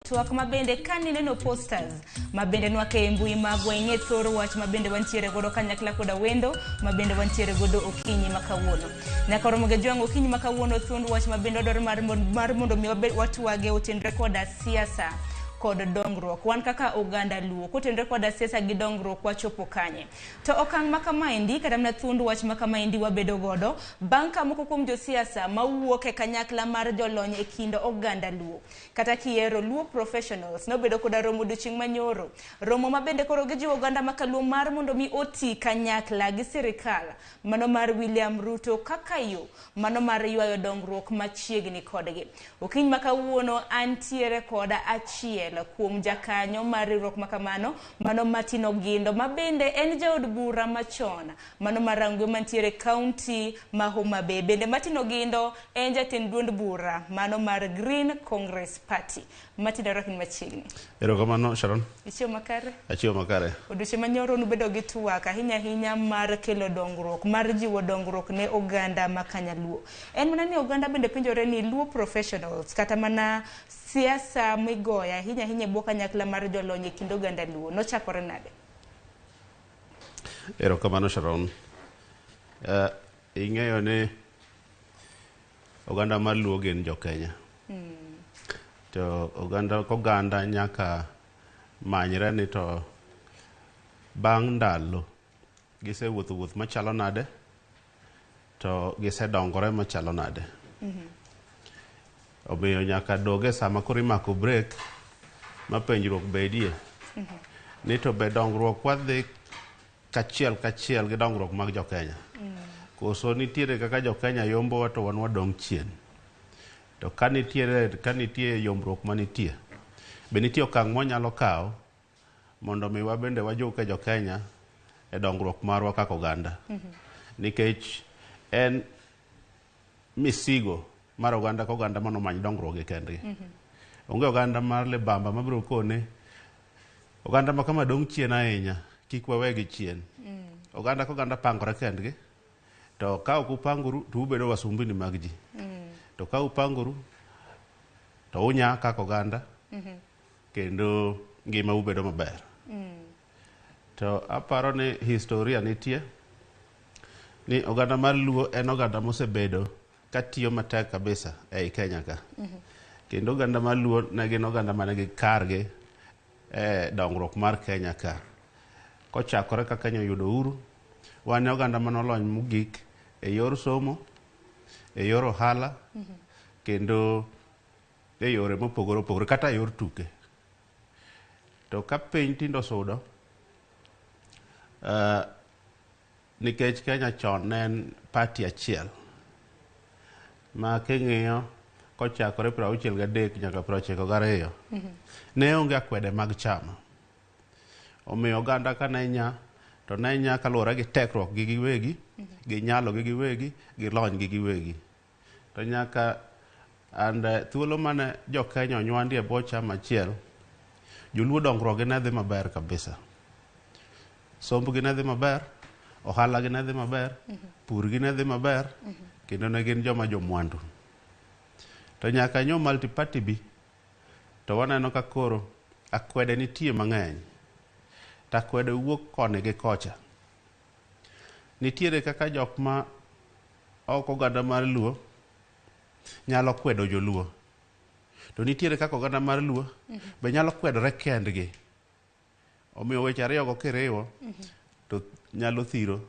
Twak mabende ka nineno posters mabende nwake e mbui magwa ing'e thor wach mabende wantiere godo kanyakla koda wendo mabende wantiere godo okinyi ma kawuono. Nyaka oromo gi jwang' okinyi ma kawuono thuond wach mabende wadwaro mar mondo mi watwage otenre koda siasa kod dongruok. Wan kaka oganda Luo kotenre koda siasa gi dongruok wachopo kanye? To okang' ma kamaendi kata mana thuond wach ma kamaendi wabedo godo bang' ka moko kuom josiasa mawuok e kanyakla mar jolony e kind oganda Luo Kata kiero Luo Professionals nobedo koda romo odiochieng' manyoro. Romo ma bende koro gijiwo oganda ma kaluo mar mondo mi oti kanyakla gi sirikal mano mar William Ruto kaka yo mano mar ywayo dongruok machiegni kodgi. Okinyi ma kawuono antiere koda achiel kuom jakanyo mar riwruok ma kamano mano Martin Ogindo ma bende en jaod bura machon mano mar Rangwe mantiere kaunti ma Homa Bay. Bende Martin Ogindo en jatend duond bura mano mar Green Congress Party. Martin arwakni machiegni. Erokamano Sharon. Ichiewo makare? Achiewo makare. Odiochieng' manyoro nubedo gi twak ahinya ahinya mar kelo dongruok, mar jiwo dongruok ne oganda ma Kanyaluo. En mana ni oganda bende penjore ni Luo professionals kata mana siasa migoyo ahinya ahinya e bwo kanyakla mar jolony e kind oganda Luo nochakore nade? Erokamano Sharon. Ing'eyo ni oganda mar Luo gin jo Kenya. To oganda koganda nyaka manyre ni to bang' ndalo gisewuotho wuoth machalo nade to gisedongore machalo nade. Omiyo nyaka doge sama koro imako break ma penjruok bedie ni to be dongruok wadhi kachiel kachiel gi dongruok mag jo Kenya. Koso nitiere kaka jo Kenya yombowa to wan wadong' chien. To ka nitiere ka nitie yombruok manitie, be nitie okang' mwanyalo kawo mondo mi wabende wajuke jo Kenya e dongruok marwa kaka oganda. Nikech en misigo mar oganda ka oganda mondo omany dongruok gi kendgi. Onge oganda mar libamba mabiro kone oganda ma kama dong' chien ahinya kik wawegi chien. Oganda ka oganda pangore kendgi to ka ok upangoru to ubedo wasumbini mag ji. To ka upangoru to unya kaka oganda kendo ngimau bedo maber. To aparo ni historia nitie ni oganda mar Luo en oganda mosebedo katiyo matek kabisa ei Kenya ka. Kendo oganda mar Luo ne gin oganda mane gi kargi e dongruok mar Kenya ka. Kochakore ka Kenya oyudo uhuru, wan e oganda mane olony mogik e yor somo, e yor ohala, kendo e yore mopogore opogore kata e yor tuke. To ka piny tinde osudo, nikech Kenya chon ne en party achiel ma king'iyo kochakore 63 nyaka 92 ne onge akwede mag chama. Omiyo oganda ka ne nya to ne nya kaluwore gi tekruok gi giwegi, gi nyalo gi giwegi, gi lony gi giwegi. To nyaka and thuolo mane jo Kenya onywandi e bwo chama achiel, joluo dongruok gi ne dhi maber kabisa. Sombgi ne dhi maber, ohala gi ne dhi maber, pur gi ne dhi maber, kendo ne gin joma jomwandu. To nyaka nyo multi party bi, to waneno ka koro akwede nitie mang'eny. To akwede wuok koni gi kocha. Nitiere kaka jok ma ok oganda mar Luo nyalo kwedo joluo. To nitiere kaka oganda mar Luo be nyalo kwedore kendgi. Omiyo weche ariyogo kiriwo to nyalo thiro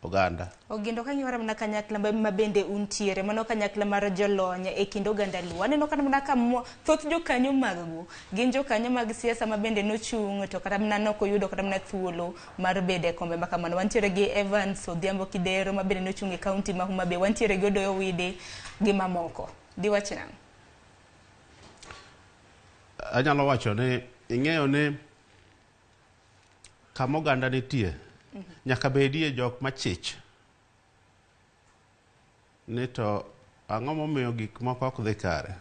oganda. Ogindo ka ng'iyo mana kanyakla ma bende untiere, mano kanyakla mar jolony e kind oganda Luo. Aneno kata mana ka thoth jokanyo mag-gu gin jokanyo mag siasa ma bende nochung' to kata mana nok oyudo kata mana thuolo mar bedo e kombe ma kamano. Wantiere gi Evans Odhiambo Kidero ma bende nochung' e kaunti ma Homa Bay. Wantiere gi Odoyo Wide gi mamoko. Diwach nang'o? Anyalo wacho ni ing'eyo ni kama oganda nitie nyaka bedie jok machich ni to ang'o momiyo gik moko ok dhi kare.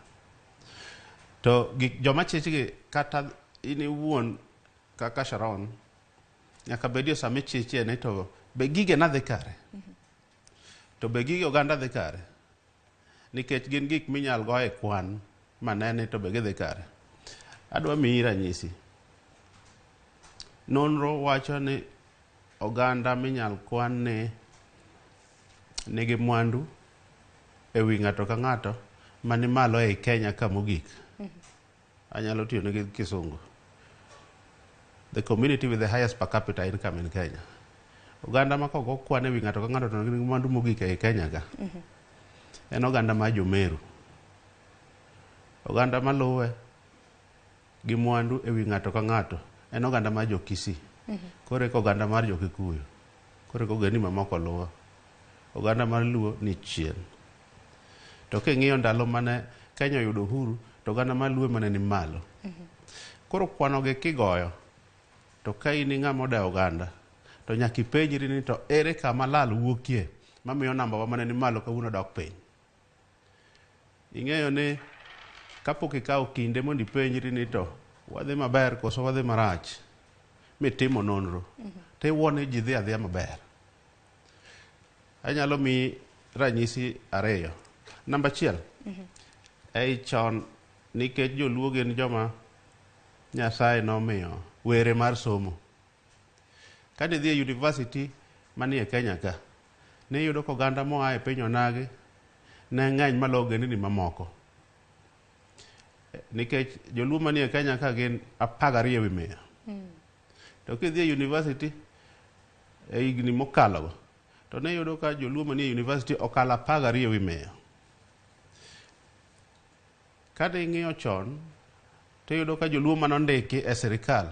To gik joma chich gi kata in iwuon kaka Sharon nyaka bedie sama ichichie ni to be gigena dhi kare. To be gige oganda dhi kare. Nikech gin gik minyal go e kwan mane ni to be gidhi kare. Adwa miyi ranyisi. Nonro wacho ni oganda minyal kwan ni nigi mwandu e wi ng'ato ka ng'ato mani malo ei Kenya ka mogik. Anyalo tiyo negi kisungu. The community with the highest per capita income in Kenya. Oganda ma kogo kwan e wi ng'ato ka ng'ato to nigi mwandu mogik ei Kenya ka. En oganda mar Jomeru. Oganda maluwe gi mwandu e wi ng'ato ka ng'ato en oganda mar jo-Kisii. Koro eka oganda mar jo-Kikuyu. Koro eka ogendni mamoko luwo. Oganda mar Luo ni chien. To king'iyo ndalo mane Kenya oyudo uhuru to oganda mar Luo ema ne ni malo. Koro kwanogi kigoyo to ka in ng'ama odewo oganda to nyaka ipenjri ni to ere kama lal wuokie mamiyo namba wa mane ni malo kawuono dok piny. Ing'eyo ni kapok ikawo kinde mondo ipenjri ni to wadhi maber koso wadhi marach mitimo nonro tiwuo ni ji dhi adhiya maber. Anyalo miyi ranyisi ariyo. Namba achiel, ei chon nikech joluo gin joma Nyasaye nomiyo were mar somo. Kane idhi e university manie Kenya ka, niyudo ka oganda moa e piny onagi ne ng'eny maloyo ogendni mamoko. Nikech joluo manie Kenya ka gin 12 ewi mia. To kidhi e university e higni mokalo go, to niyudo ka joluo manie university okalo 12 ewi mia. Kane ing'iyo chon, tiyudo ka joluo manondiki e sirikal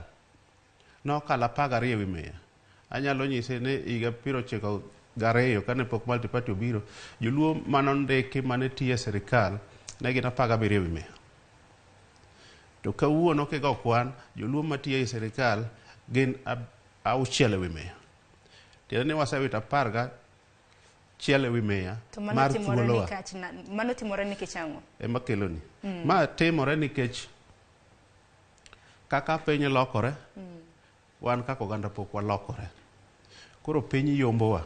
nokalo 12 ewi mia. Anyalo nyisi ni higa 92 kane pok multi-party obiro, joluo manondiki mane tiyo e sirikal ne gin 17 ewi mia. To kawuono kigo kwan, joluo matiyo e sirikal gin 6 ewi mia. Tiende ni wasewito 11 ewi mia To mano mar timore thuolowa nikech mano timore nikech ang'o? Ema keloni. Ma timore nikech kaka piny lokore, wan kaka oganda pok walokore. Koro piny yombowa.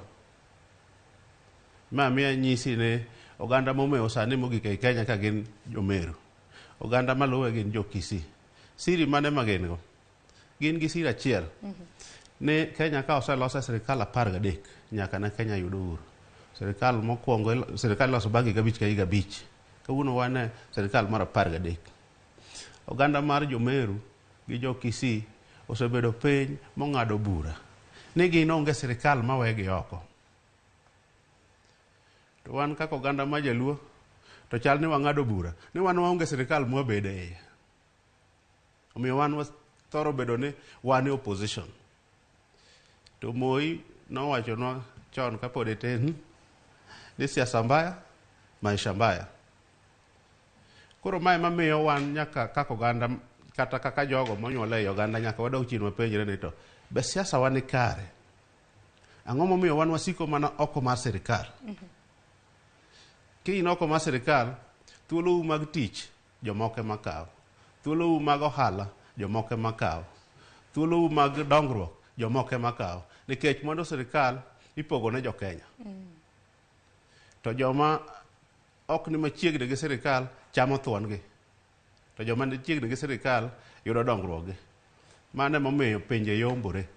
Ma miyo anyisi ni oganda momewo sani mogik ei Kenya ka gin Jomeru. Oganda maluwe gin jo-Kisii. Siri mane ma gin go? Gin gi siri achiel. Ni Kenya ka oselose sirikal 13 nyaka ne Kenya yud uhuru. Sirikal mokwongo, sirikal iloso bang' higa 5 ka higa 5. Kawuono wan e sirikal mar 13. Oganda mar Jomeru gi jo-Kisii osebedo piny mong'ado bura ni gin onge sirikal mawegi oko. To wan kaka oganda ma jaluo to chal ni wang'ado bura ni wan waonge sirikal mwabede iye. Omiyo wan wathoro bedo ni wan e opposition. To Moi nowachonwa chon kapod itin ni siasa mbaya, maisha mbaya. Koro mae mamiyo wan nyaka kaka oganda kata kaka jogo monyuol ei oganda nyaka wadog chien wapenjre ni to be siasa wa ni kare? Ang'o momiyo wan wasiko mana oko mar sirikal? Ka in oko mar sirikal, thuolou mag tich jomoko ema kawo. Thuolou mag ohala jomoko ema kawo. Thuolou mag dongruok jomoko ema kawo. Nikech mwandu sirikal ipogo ne jo-Kenya. To joma ok ni machiegni gi sirikal chamo thuon gi. To joma ni chiegni gi sirikal yudo dongruok gi. Mano emomiyo pinje yombore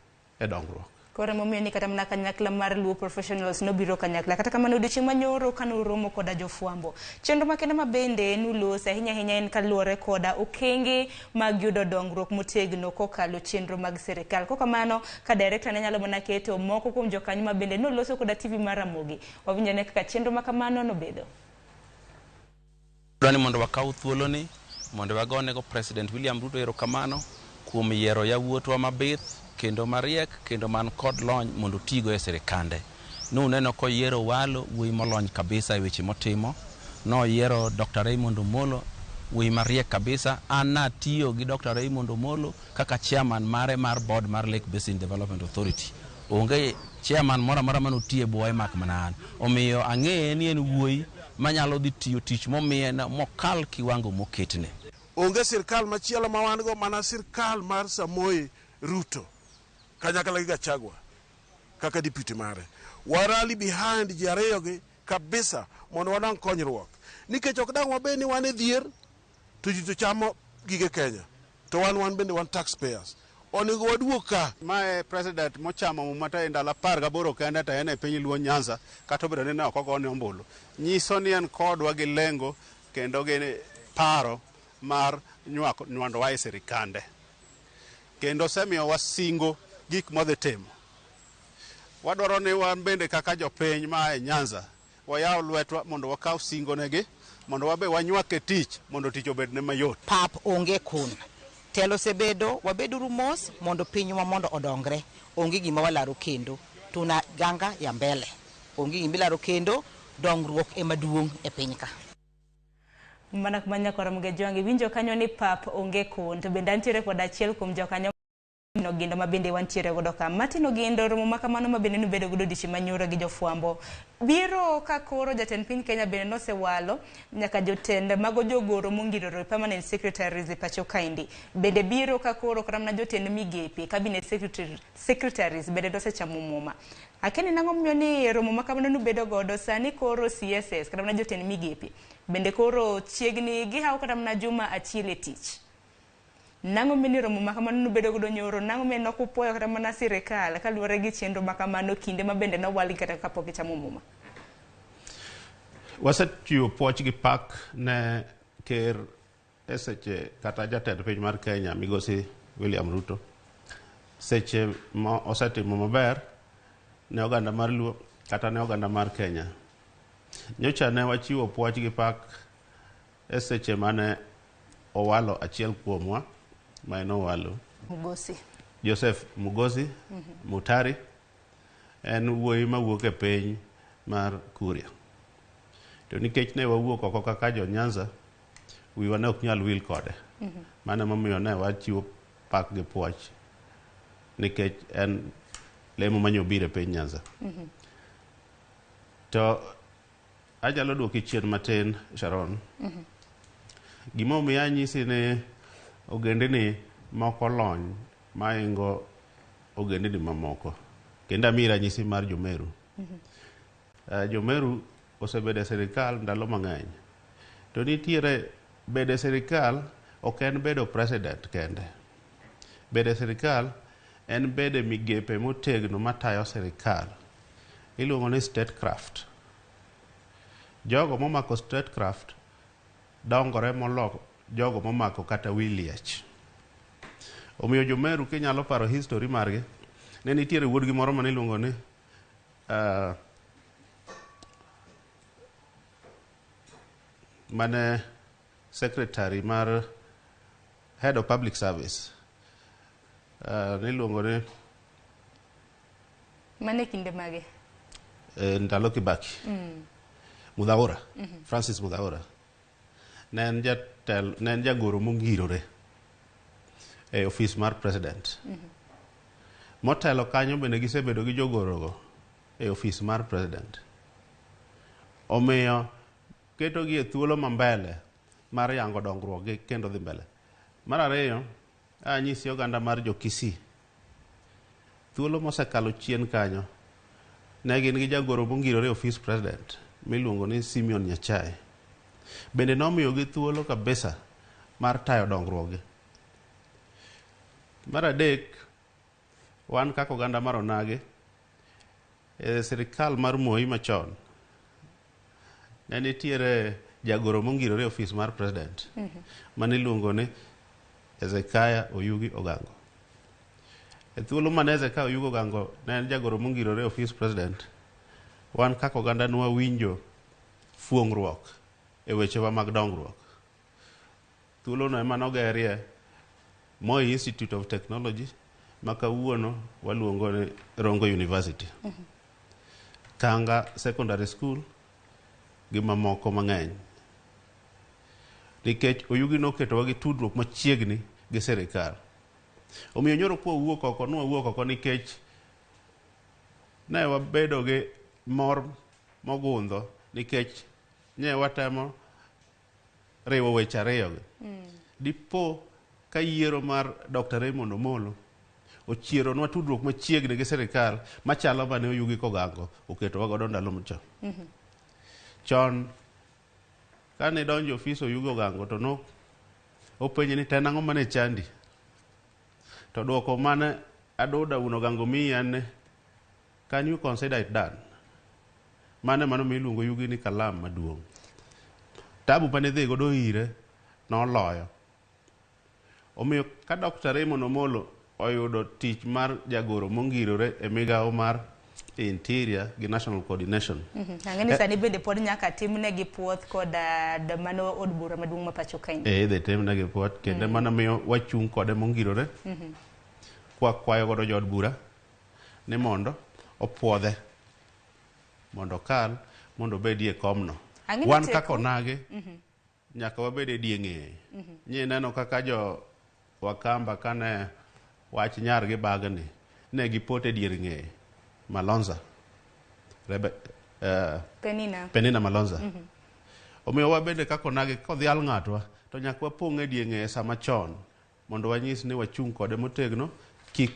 e dongruok. Koro emomiyo ni kata mana kanyakla mar Luo Professionals nobiro kanyakla. Kata kamano odiochieng' manyoro kane uromo koda jofwambo. Chenro makende ma bende nuloso ahinya ahinya en kaluwore koda okenge mag yudo dongruok motegno kokalo chenro mag sirikal. Kokamano ka director ne nyalo mana keto moko kuom jokanyo ma bende noloso koda TV mar Ramogi. Wawinjo ane kaka chenro makamano nobedo. Adwa ni mondo wakaw thuoloni mondo wagonego President William Ruto erokamano kuom yiero yawuotwa mabith kendo mariek kendo man kod lony mondo otigo e sirikande. Nuneno koyiero Walo, wuoyi molony kabisa e weche motimo. Noyiero Dr. Raymond Omolo, wuoyi mariek kabisa. An natiyo gi Dr. Raymond Omolo kaka chairman mare mar board mar Lake Basin Development Authority. Onge chairman moro amora manotiyo e bwoye mak mana an. Omiyo ang'eye ni en wuoyi manyalo dhi tiyo tich momiye mokal kiwango moketne. Onge sirkal machielo ma wan go mana sirkal mar Samoei Ruto kanyakla gi Gachagua kaka deputy mare. Wa rally behind ji ariyo gi kabisa mondo wanwang' konyruok. Nikech ok dang' wabed ni wan e dhier to ji to chamo gige Kenya. To wan wan bende wan taxpayers. Onego waduog ka. Mae president mochamo muma to e ndalo 18 kende to en e piny Luo Nyanza kata obedo ni ne ok ogone ombulu. Nyiso ni en kodwa gi lengo kendo gi paro mar nywandowa e sirikande. Kendo osemiyowa singo gik modhi timo. Wadwaro ni wan bende kaka jopiny ma e Nyanza wayaw lwetwa mondo wakaw singo negi mondo wabe wanywak e tich mondo tich obedne mayot. Pap onge kun. Telo osebedo, wabeduru mos mondo pinywa mondo odongre. Onge gima walaro kendo. Tuna ganga ya mbele. Onge gima ilaro kendo, dongruok ema duong' e piny ka. Mana kuma nyakwar Mgejwang' iwinjo kanyo ni pap onge kun. To bende antiere kod achiel kuom jokanyo Ogindo ma bende wantiere godo ka. Martin Ogindo, romo ma kamano ma bende nubedo godo odiochieng' manyoro gi jofwambo. Biro ka koro jatend piny Kenya bende nosewalo nyaka jotend mago jogoro mongirore permanent secretaries e pacho kaendi. Bende biro ka koro kata mana jotend migepe cabinet secretaries bende nosechamo muma. Akia ni nang'o momiyo ni romo ma kamano nubedo godo sani koro CSS kata mana jotend migepe bende koro chiegni gihawo kata mana juma achiel e tich. Nang'o mini romo ma kamano nubedo godo nyoro, nang'o mine ok upuoyo kata mana sirikal kaluwore gi chenro ma kamano kinde ma bende nowalgi kata kapok gichamo muma? Wasechiwo puoch gi pak ne ker e seche kata jatend piny mar Kenya migosi William Ruto seche ma osetimo maber ne oganda mar Luo kata ne oganda mar Kenya. Nyocha ne wachiwo puoch gi pak e seche mane owalo achiel kuomwa ma en owalo Mugosi. Joseph Mugosi Mutari en wuoyi mawuok e piny mar Kuria. To nikech ne wawuok oko kaka jo Nyanza, wiwa ne ok nyal wil kode. Mano emomiyo ne wachiwo pak gi puoch nikech en lemo manyobiro e piny Nyanza. To anyalo duoki chien matin Sharon. Gimomiyo anyisi ni ogendini moko lony maingo ogendini mamoko. Kendo amiyi ranyisi mar Jomeru. Jomeru osebedo e sirikal ndalo mang'eny. To nitiere bedo e sirikal ok en bedo president kende. Bedo e sirikal en bedo e migepe motegno matayo sirikal. Iluongo ni statecraft. Jogo momako statecraft dongore molo jogo momako kata wi liech. Omiyo Jomeru kinyalo paro history margi, ne nitiere wuodgi moro mane iluongo ni mane secretary mar head of public service niluongo ni Mane kinde mage? Ndalo Kibaki. Muthaura, Francis Muthaura. Ne en jatel, ne en jagoro mongirore e ofis mar president. Motelo kanyo bende gisebedo gi jogorogo e ofis mar president. Omiyo ketogi e thuolo ma mbele mar yango dongruok gi kendo dhi mbele. Mar ariyo, anyisi oganda mar jo Kisii. Thuolo mosekalo chien kanyo, ne gin gi jagoro mongirore e ofis president miluongo ni Simeon Nyachae. Bende nomiyogi thuolo kabisa mar tayo dongruokgi. Mar adek, wan kaka oganda mar Onagi, e sirikal mar Moi machon, ne nitiere jagoro mongirore e ofis mar president mane iluongo ni Hezekiah Oyugi Ogango. E thuolo mane Hezekiah Oyugi Ogango ne en jagoro mongirore e ofis president, wan kaka oganda nwawinjo fuong'ruok e wechewa mag dongruok. Thuolono ema nogerie Moi Institute of Technology ma kawuono waluongo ni Rongo University. Kanga Secondary School gi mamoko mang'eny. Nikech Oyugi noketowa gi tudruok machiegni gi sirikal. Omiyo nyoro kwawuok oko, nwawuok oko nikech ne wabedo gi mor mogundho nikech nye watemo riwo weche ariyogi. Dipo ka yiero mar Dr. Raymond Omolo ochieronwa tudruok machiegni gi sirikal machalo mane Oyugi Kogango oketowa godo ndalo machon. Chon kane idonjo e ofis Oyugi Ogango to no openji ni to en ang'o mane chandi? To duoko mane Aduda wuon Ogango miyi en ni, can you consider it done? Mano ema nomiyo iluongo Yugi ni kalam maduong'. Tabu mane idhi godo ire noloyo. Omiyo ka Dr. Raymond Omolo oyudo tich mar jagoro mongirore e migawo mar Interior gi National Coordination. Ang'e ni sani bende pod nyaka timnegi puoth koda mano od bura maduong' ma pacho kae. Eh, idhi timnegi puoth kendo mano miyo wachung' kode mongirore kwakwayo godo jood bura ni mondo opuodhe mondo okal mondo obedie komno. Ang'e ni Wan teko- kaka onagi nyaka wabed e die ng'eye. Nyi neno kaka jo Wakamba kane wach nyargi bagni ne gipoto e dier ng'eye Malonza Rebe, Penina. Penina Malonza. Omiyo wabende kaka onagi kodhial ng'atwa to nyaka wapong' e dier ng'eye sama chon mondo wanyis ni wachung' kode motegno kik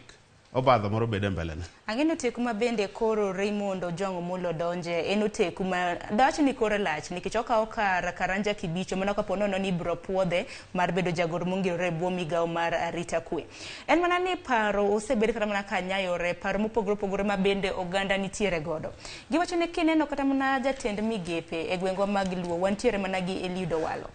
obadho moro bed e mbelene. Ang'e ni oteku ma bende koro Raymond Ojwang' Omolo donje en oteku ma dawach ni kore lach nikech okawo kar Karanja Kibicho mana kapo nono ni ibiro puodhe mar bedo jagoro mongirore e bwo migawo mar arita kwe. En mana ni paro osebed kata mana ka nyayore, paro mopogore opogore ma bende oganda nitiere godo. Giwacho ni kineno kata mana jatend migepe e gwengwa mag Luo wantiere mana gi Eliud Owalo.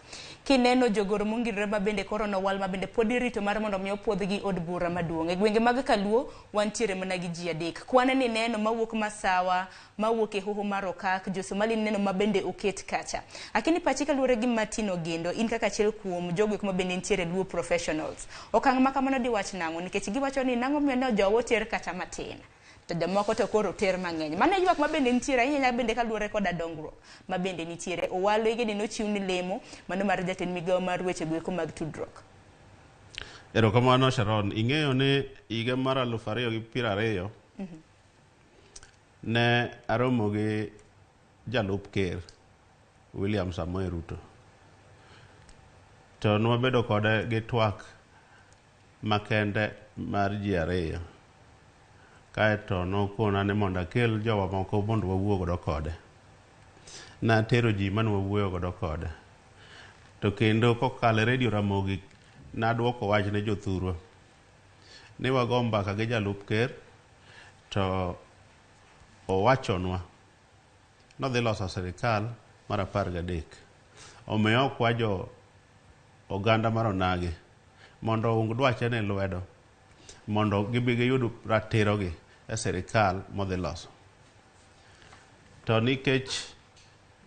Kineno jogoro mongirore ma bende koro nowal ma bende pod irito mar mondo mi opuodhgi od bura maduong'. E gwenge mag Kaluo wantiere mana gi ji adek. Kwan ni neno mawuok Masawa, mawuok e hoho mar Okak, jo Somali neno ma bende oket kacha. Akini pachi kaluwore gi Martin Ogindo, in kaka achiel kuom jogo eko ma bende nitiere Luo professionals. Okang' ma kamano diwach nang'o? Nikech giwacho ni nang'o miyo ne jowa oter kata matin. To jomoko to koro oter mang'eny. Mano e ywak ma bende nitiere ahinya ahinya bende kaluwore koda dongruok ma bende nitiere. Owalo igeni nochiw ni lemo mano mar jatend migawo mar weche goeko mag tudruok. Erokamano Sharon, ing'eyo ni higa mar 2020 ne aromo gi jalup ker William Samoei Ruto. To nwabedo kode gi twak makende mar ji ariyo. Kaeto nokona ni mondo akel jowa moko mondo wawuo godo kode. Natero ji mane wawuoyo godo kode. To kendo kokalo e redio Ramogi naduoko wach ne jothurwa ni wago mbaka gi jalup ker to owachonwa nodhi loso sirikal mar 13. Omiyo okwa jo oganda mar onagi mondo oung dwache ni lwedo mondo gibi giyud ratirogi e sirikal modhi loso. To nikech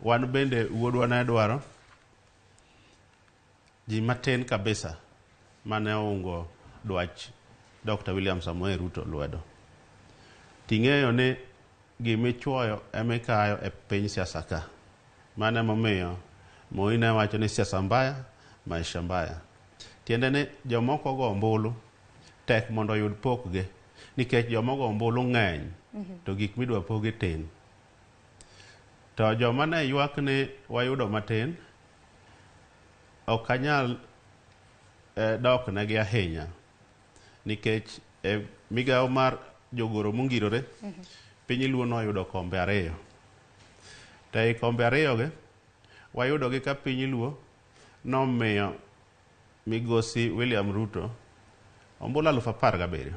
wan bende wuodwa ne dwaro ji matin kabisa mane oungo dwach Dr. William Samoei Ruto lwedo. Ting'eyo ni gimichuoyo emikayo e piny siasa ka. Mano emomiyo Moi ne wacho ni siasa mbaya, maisha mbaya. Tiende ni jomoko ogo ombulu tek mondo oyud pokgi nikech joma ogo ombulu ng'eny to gik midwa pogi tin. To joma ne ywak ni wayudo matin ok anyal dok negi ahinya nikech e migawo mar jogoro mongirore piny Luo noyudo kombe 2. To ei kombe 2 gi wayudo gi ka piny Luo nomiyo migosi William Ruto ombulu 17,000.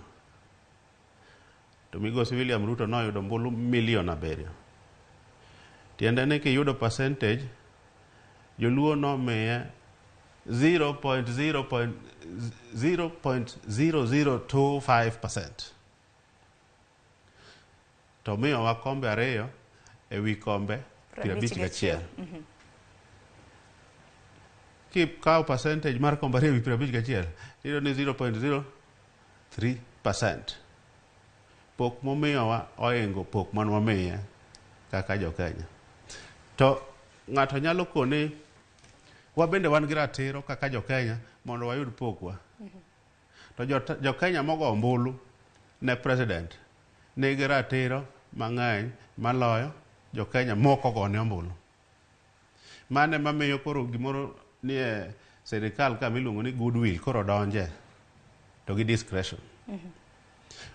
To migosi William Ruto noyudo ombulu milion 7. Tiende ni kiyudo percentage, joluo nomiye 0.0.0.0025%. To miyowa kombe 2 e wi kombe 51. Kikawo percentage mar kombe 2 e wi 51, iyudo ni 0.03%. Pok momiyowa oingo pok mane wamiye kaka jo Kenya. To ng'ato nyalo koni wabende wan gi ratiro kaka jo Kenya mondo wayud pokwa. To jo Kenya mogo ombulu ne president nigi ratiro mang'eny maloyo jo Kenya moko gone ombulu. Mano ema miyo koro gimoro nie sirikal ka miluongo ni goodwill koro donje to gi discretion.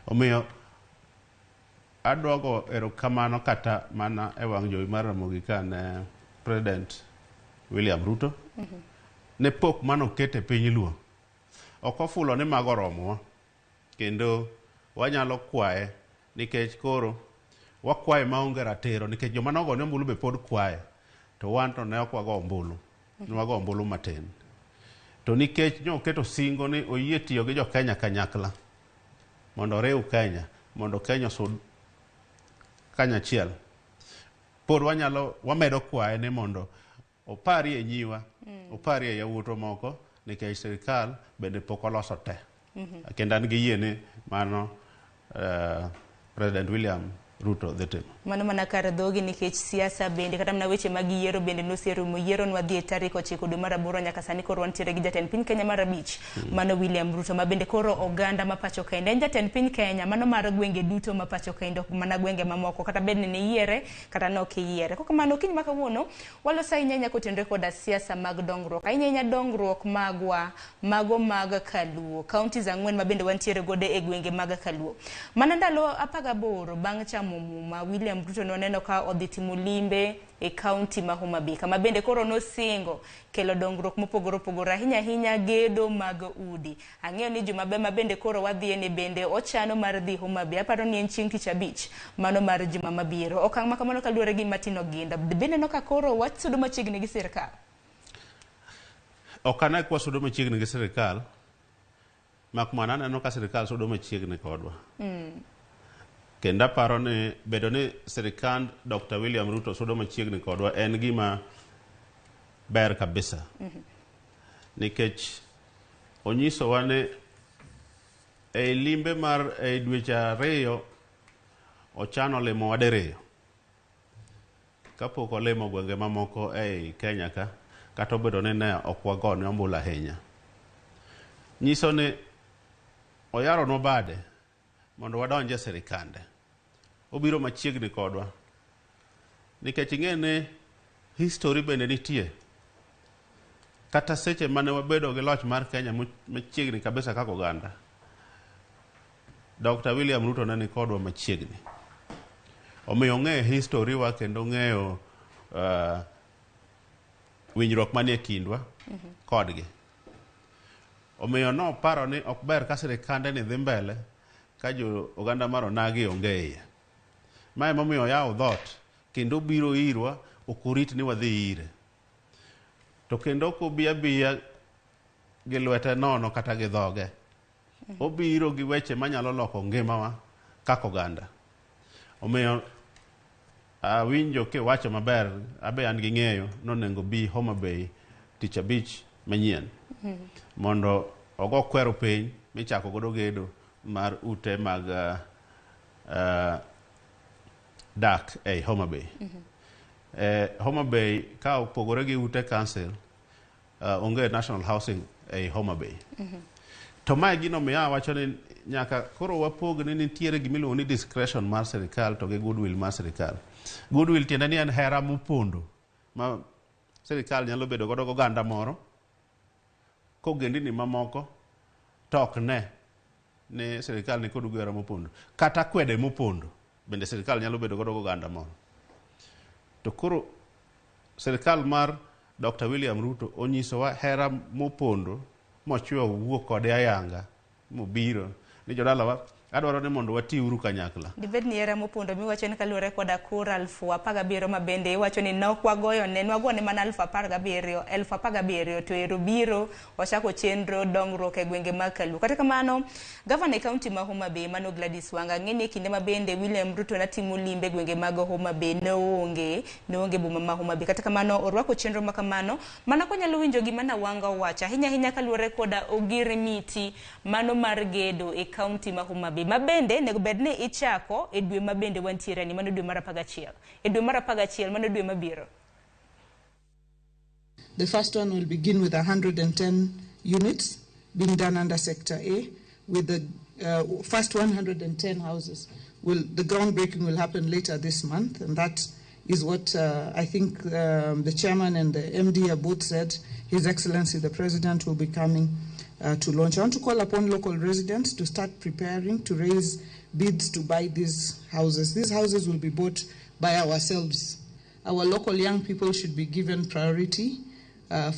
Omiyo adwogo erokamano kata mana e wang' jowi mar Ramogi ka ne President William Ruto ne pok mano oket e piny Luo. Ok ofulo ni mago oromowa. Kendo wanyalo kwaye nikech koro wakwaye maonge ratiro nikech joma nogone ombulu be pod kwaye to wan to ne ok wago ombulu. Ne wago ombulu matin. To nikech nyoketo singo ni oyie tiyo gi jo Kenya kanyakla mondo oriw Kenya, mondo Kenya osud kanyachiel. Pod wanyalo wamedo kwaye ni mondo oparie nyiwa, oparie yawuotwa moko nikech sirikal bende pok oloso te. Kendo an gi yie ni mano President William Ruto dhi timo. Mano mana kar dhogi nikech siasa bende kata mana weche mag yiero bende noserumo. Yiero nwadhi e tarik 9 dwe mar 8 nyaka sani koro wantiere gi jatend piny Kenya mar 5 mano William Ruto ma bende koro oganda ma pacho kaendi en jatend piny Kenya mano mar gwenge duto ma pacho kaendi ok mana gwenge mamoko kata bed ni niyiere kata ne ok iyiere. Kokamano okinyi ma kawuono waloso ahinya ahinya kotenore koda siasa mag dongruok ahinya ahinya dongruok magwa mago mag Kaluo counties 4 ma bende wantiere godo e gwenge mag Kaluo. Mana ndalo 18 bang' chamo muma William Ruto noneno ka odhi timo limbe e county ma Homa Bay kama bende koro nosingo kelo dongruok mopogore opogore ahinya ahinya gedo mag udi. Ang'eyo ni juma ma bende koro wadhiye ni bende ochano mar dhi Homa Bay aparo ni en chieng' tich abich mano mar juma mabiro. Okang' ma kamano kaluwore gi Martin Oginda bende neno ka koro wasudo machiegni gi sirikal. Ok ane ka wasudo machiegni gi sirikal, mak mana aneno ka sirikal sudo machiegni kodwa. Kendo aparo ni bedo ni sirikand Dr. William Ruto sudo machiegni kodwa en gima ber kabisa. Nikech onyisowa ni ei limbe mar ei dweche 2 ochano limowa diriyo. Kapok olimo gwenge mamoko ei Kenya ka, kata obedo ni ne ok wagone ombulu ahinya. Nyiso ni oyaronwa bade mondo wadonj e sirikande. Obiro machiegni kodwa. Nikech ing'e ni history bende nitie. Kata seche mane wabedo gi loch mar Kenya machiegni kabisa kaka oganda, Dr. William Ruto ne nikodwa machiegni. Omiyo ong'eyo history wa kendo ong'eyo winjruok manie kindwa kodgi. Omiyo noparo ni ok ber ka sirikande ni dhi mbele ka jo oganda mar onagi onge iye. Ma emomiyo oyawo dhoot kendo obiro irwa ok orit ni wadhi ire. To kendo ok obi abiya gi lwete nono kata gi dhoge. Obiro gi weche manyalo loko ngimawa kaka oganda. Omiyo awinjo kiwacho maber, abe an gi ng'eyo nonego bi Homa Bay tich abich manyien mondo ogo kwero piny michako godo gedo mar ute mag dak ei Homa Bay. Homa Bay ka opogore gi ute council, onge national housing ei Homa Bay. To mae gino miyo awacho ni nyaka koro wapog ni nitiere gimiluongo ni discretion mar sirikal to gi goodwill mar sirikal. Goodwill tiende ni en hera mopondo ma sirikal nyalo bedo godo goganda moro kogendini mamoko to ok ne ni sirikal nikod hera mopondo. Kata kwede mopondo bende sirikal nyalo bedo godo goganda moro. To koro sirikal mar Dr. William Ruto onyisowa hera mopondo mochweyo wuok kode ayanga mobiro ni jodalawa adwaro ni mondo watiuru kanyakla. Dibed ni hera mopondo miwacho ni kaluwore koda kura 17,000 ma bende iwacho ni ne ok wagoyo ne nwagone mana 17,000 17,000 to ero biro ochako chenro dongruok e gwenge mag Kaluo. Kata kamano, gavana e kaunti ma Homa Bay mano Gladys Wanga ng'e ni e kinde ma bende William Ruto natimo limbe e gwenge mag Homa Bay ne oonge boma ma Homa Bay. Kata kamano orwako chenro ma kamano mana konyalo winjo gima na Wanga owacho ahinya ahinya kaluwore koda ogirimiti mano mar gedo e kaunti ma Homa Bay ma bende nego bed ni ichako e dwe ma bende wantiere ni mano dwe mar 11 e dwe mar 11 mano dwe mabiro. The first one will begin with 110 units being done under Sector A, with the first 110 houses. The groundbreaking will happen later this month, and that is what I think the chairman and the MD have both said. His Excellency the President will be coming to launch. I want to call upon local residents to start preparing to raise bids to buy these houses. These houses will be bought by ourselves. Our local young people should be given priority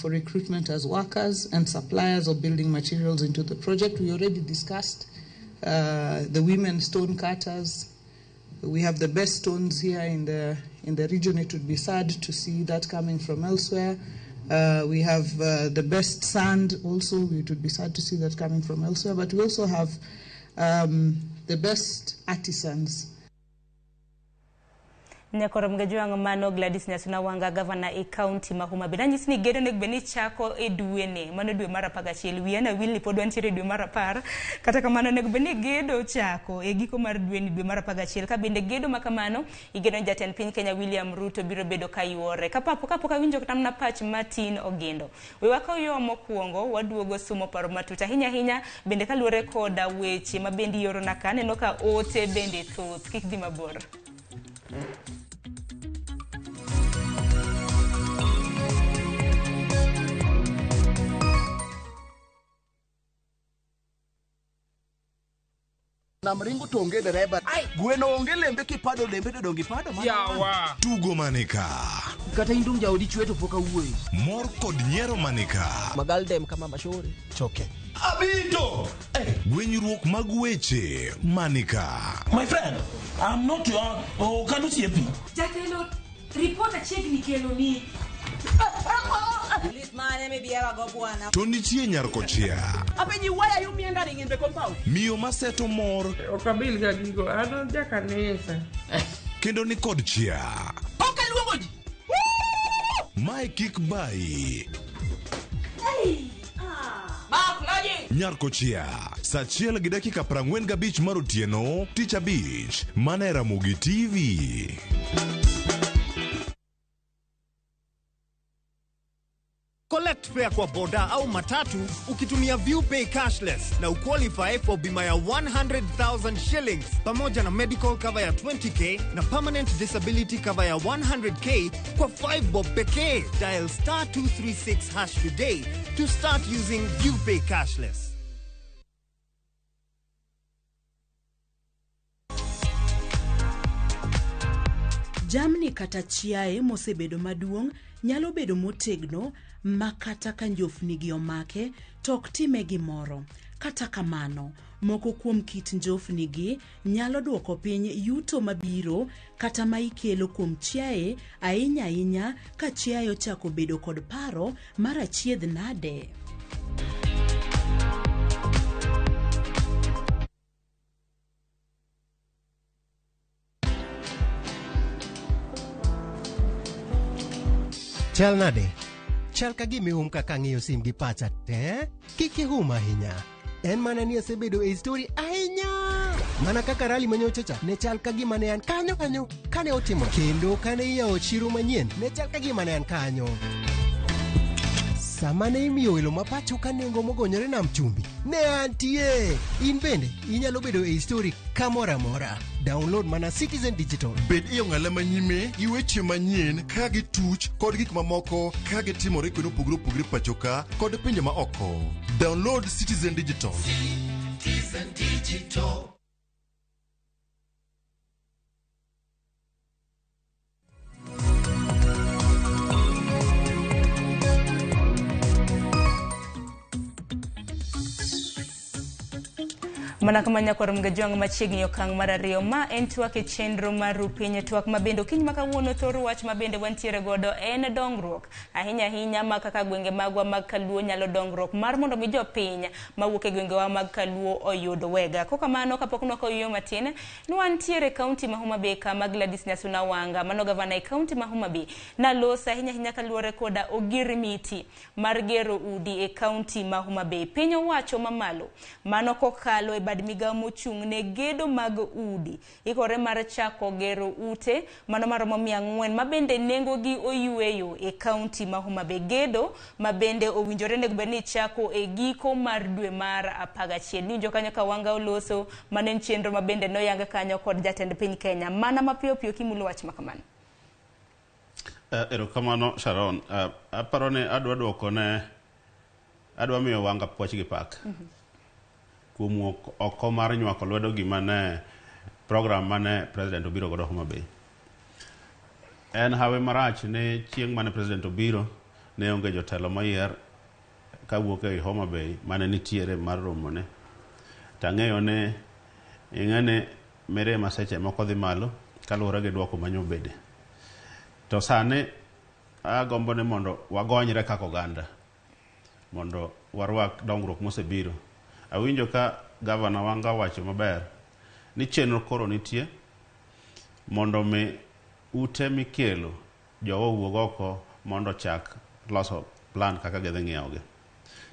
for recruitment as workers and suppliers of building materials into the project. We already discussed The women stone cutters. We have the best stones here in the region. It would be sad to see that coming from elsewhere. We have the best sand also. It would be sad to see that coming from elsewhere. But we also have the best artisans. Nyakoro mgejwang mano Gladys Nyasuna Wanga, governor e county ma Homa Bay. Nanyisi ni gedo onego bed ni chako e dwe mano dwe mar 11. Wiya na wil ni pod wantiere dwe mar 10. Kata kamano onego bed ni gedo chako e giko mar dwe ni dwe mar 11. Ka bende gedo ma kamano igeno ni jatend piny Kenya William Ruto biro bedo ka yuore. Kapok awinjo kata mana pach Martin Ogendo. We wakaw yo mokwongo waduogo sumo paro matut ahinya ahinya bende kaluwore koda weche ma bende iorona ka aneno ka ote bende thoth. Kik dhi mabor. Nam ringo to onge dereba. Gweno onge lembe kipado lembe to donge ipado mana. Yawa. Tugo manika. Kata indum jaodi chwe to pok awuoyo. Mor kod nyiero manika. Magaldem kama mashori. Choke. Abito. Gwenyruok mag weche manika. My friend, I'm not your okano siepi. Jatelo, report achiegni kelo ni. To nitie nyar kochia. Apenji, why are you meandering in the compound? Miyo maseto mor. Ok abil ga gigo, an jakanisa. Kendo ni kod chia. Ok aluongo ji. Mae kik bayi. Nyar kochia. Saa 1:45 mar otieno, Tich Abich, mana e Ramogi TV. Collect fare kwa boda au matatu ukitumia ViewPay cashless na uqualify for bima ya 100,000 shillings pamoja na medical cover ya 20k na permanent disability cover ya 100k kwa 5 bob pekee. Dial star 236 hash today to start using ViewPay cashless. Jamni kata chiaye mosebedo maduong' nyalo bedo motegno ma kata ka njofnigi omake to ok time gimoro. Kata kamano, moko kuom kit njofnigi nyalo duoko piny yuto mabiro kata ma ikelo kuom chiaye ahinya ahinya ka chiaye ochako bedo kod paro mar achiedh nade. Chal nade? Chal ka gima ihum kaka ang'iyo sim gi pacha te? Kik ihum ahinya. En mana ni asebedo e story ahinya. Mana kaka rally manyocha cha ne chal ka gima ne an kanyo kanyo kane otimo. Kendo kane iyawo chiro manyien ne chal ka gima ne an kanyo. Sama ne imiyo welo ma pacho ka nengo mogonyore nam chumbi, ne antie. In bende inyalo bedo e story kamoro amora. Download mana Citizen Digital. Bed e ong'ala manyime gi weche manyien ka gituch kod gik mamoko ka gitimore kuonde mopogore opogore pacho ka kod pinje ma oko. Download Citizen Digital. Citizen Digital. Mana kama nyakwar mgajwang' machiegni okang' mar ariyo ma en twak e chenro mar Rupiny. Twak ma bende okinyi ma kawuono thoro wach ma bende wantiere godo en dongruok ahinya ahinya ma kaka gwenge magwa mag Kaluo nyalo dongruok mar mondo mi jopiny mawuok e gwengewa mag Kaluo oyud wega. Kokamano kapok nwakawo yueyo matin ni wantiere e kaunti ma Homa Bay kama Gladys Nyasuna Wanga mano gavana e kaunti ma Homa Bay naloso ahinya ahinya kaluwore koda ogirimiti mar gero udi e kaunti ma Homa Bay. Piny owacho mamalo mano kokalo e bad migawo mochung' ne gedo mag udi ikore mar chako gero ute mano maromo 400 ma bende nengo gi oyueyo e kaunti ma Homa Bay. Gedo ma bende owinjore nego bed ni chako e giko mar dwe mar 11. Niwinjo kanyo ka Wanga oloso mano en chenro ma bende noyang kanyo kod jatend piny Kenya. Mana mapiyo piyo kimulo wach makamano. Erokamano Sharon. Aparo ni adwa duoko ne adwa miyo Wanga puoch gi pak. Kuom wuok oko mar nywako lwedo gima ne program mane president obiro godo Homa Bay. En hawi marach ni chieng' mane president obiro ne onge jotelo moyier kawuok ei Homa Bay mane nitiere mar romone. To ang'eyo ni ing'e ni mirima seche moko dhi malo kaluwore gi dwoko manyobede. To sani agombo ni mondo wagonyre kaka oganda mondo warwak dongruok mosebiro. Awinjo ka gavana Wanga owacho maber ni chenro koro nitie mondo mi ute mikelo jowa owuog oko mondo ochak loso plan kaka gidhi ng'iewogi.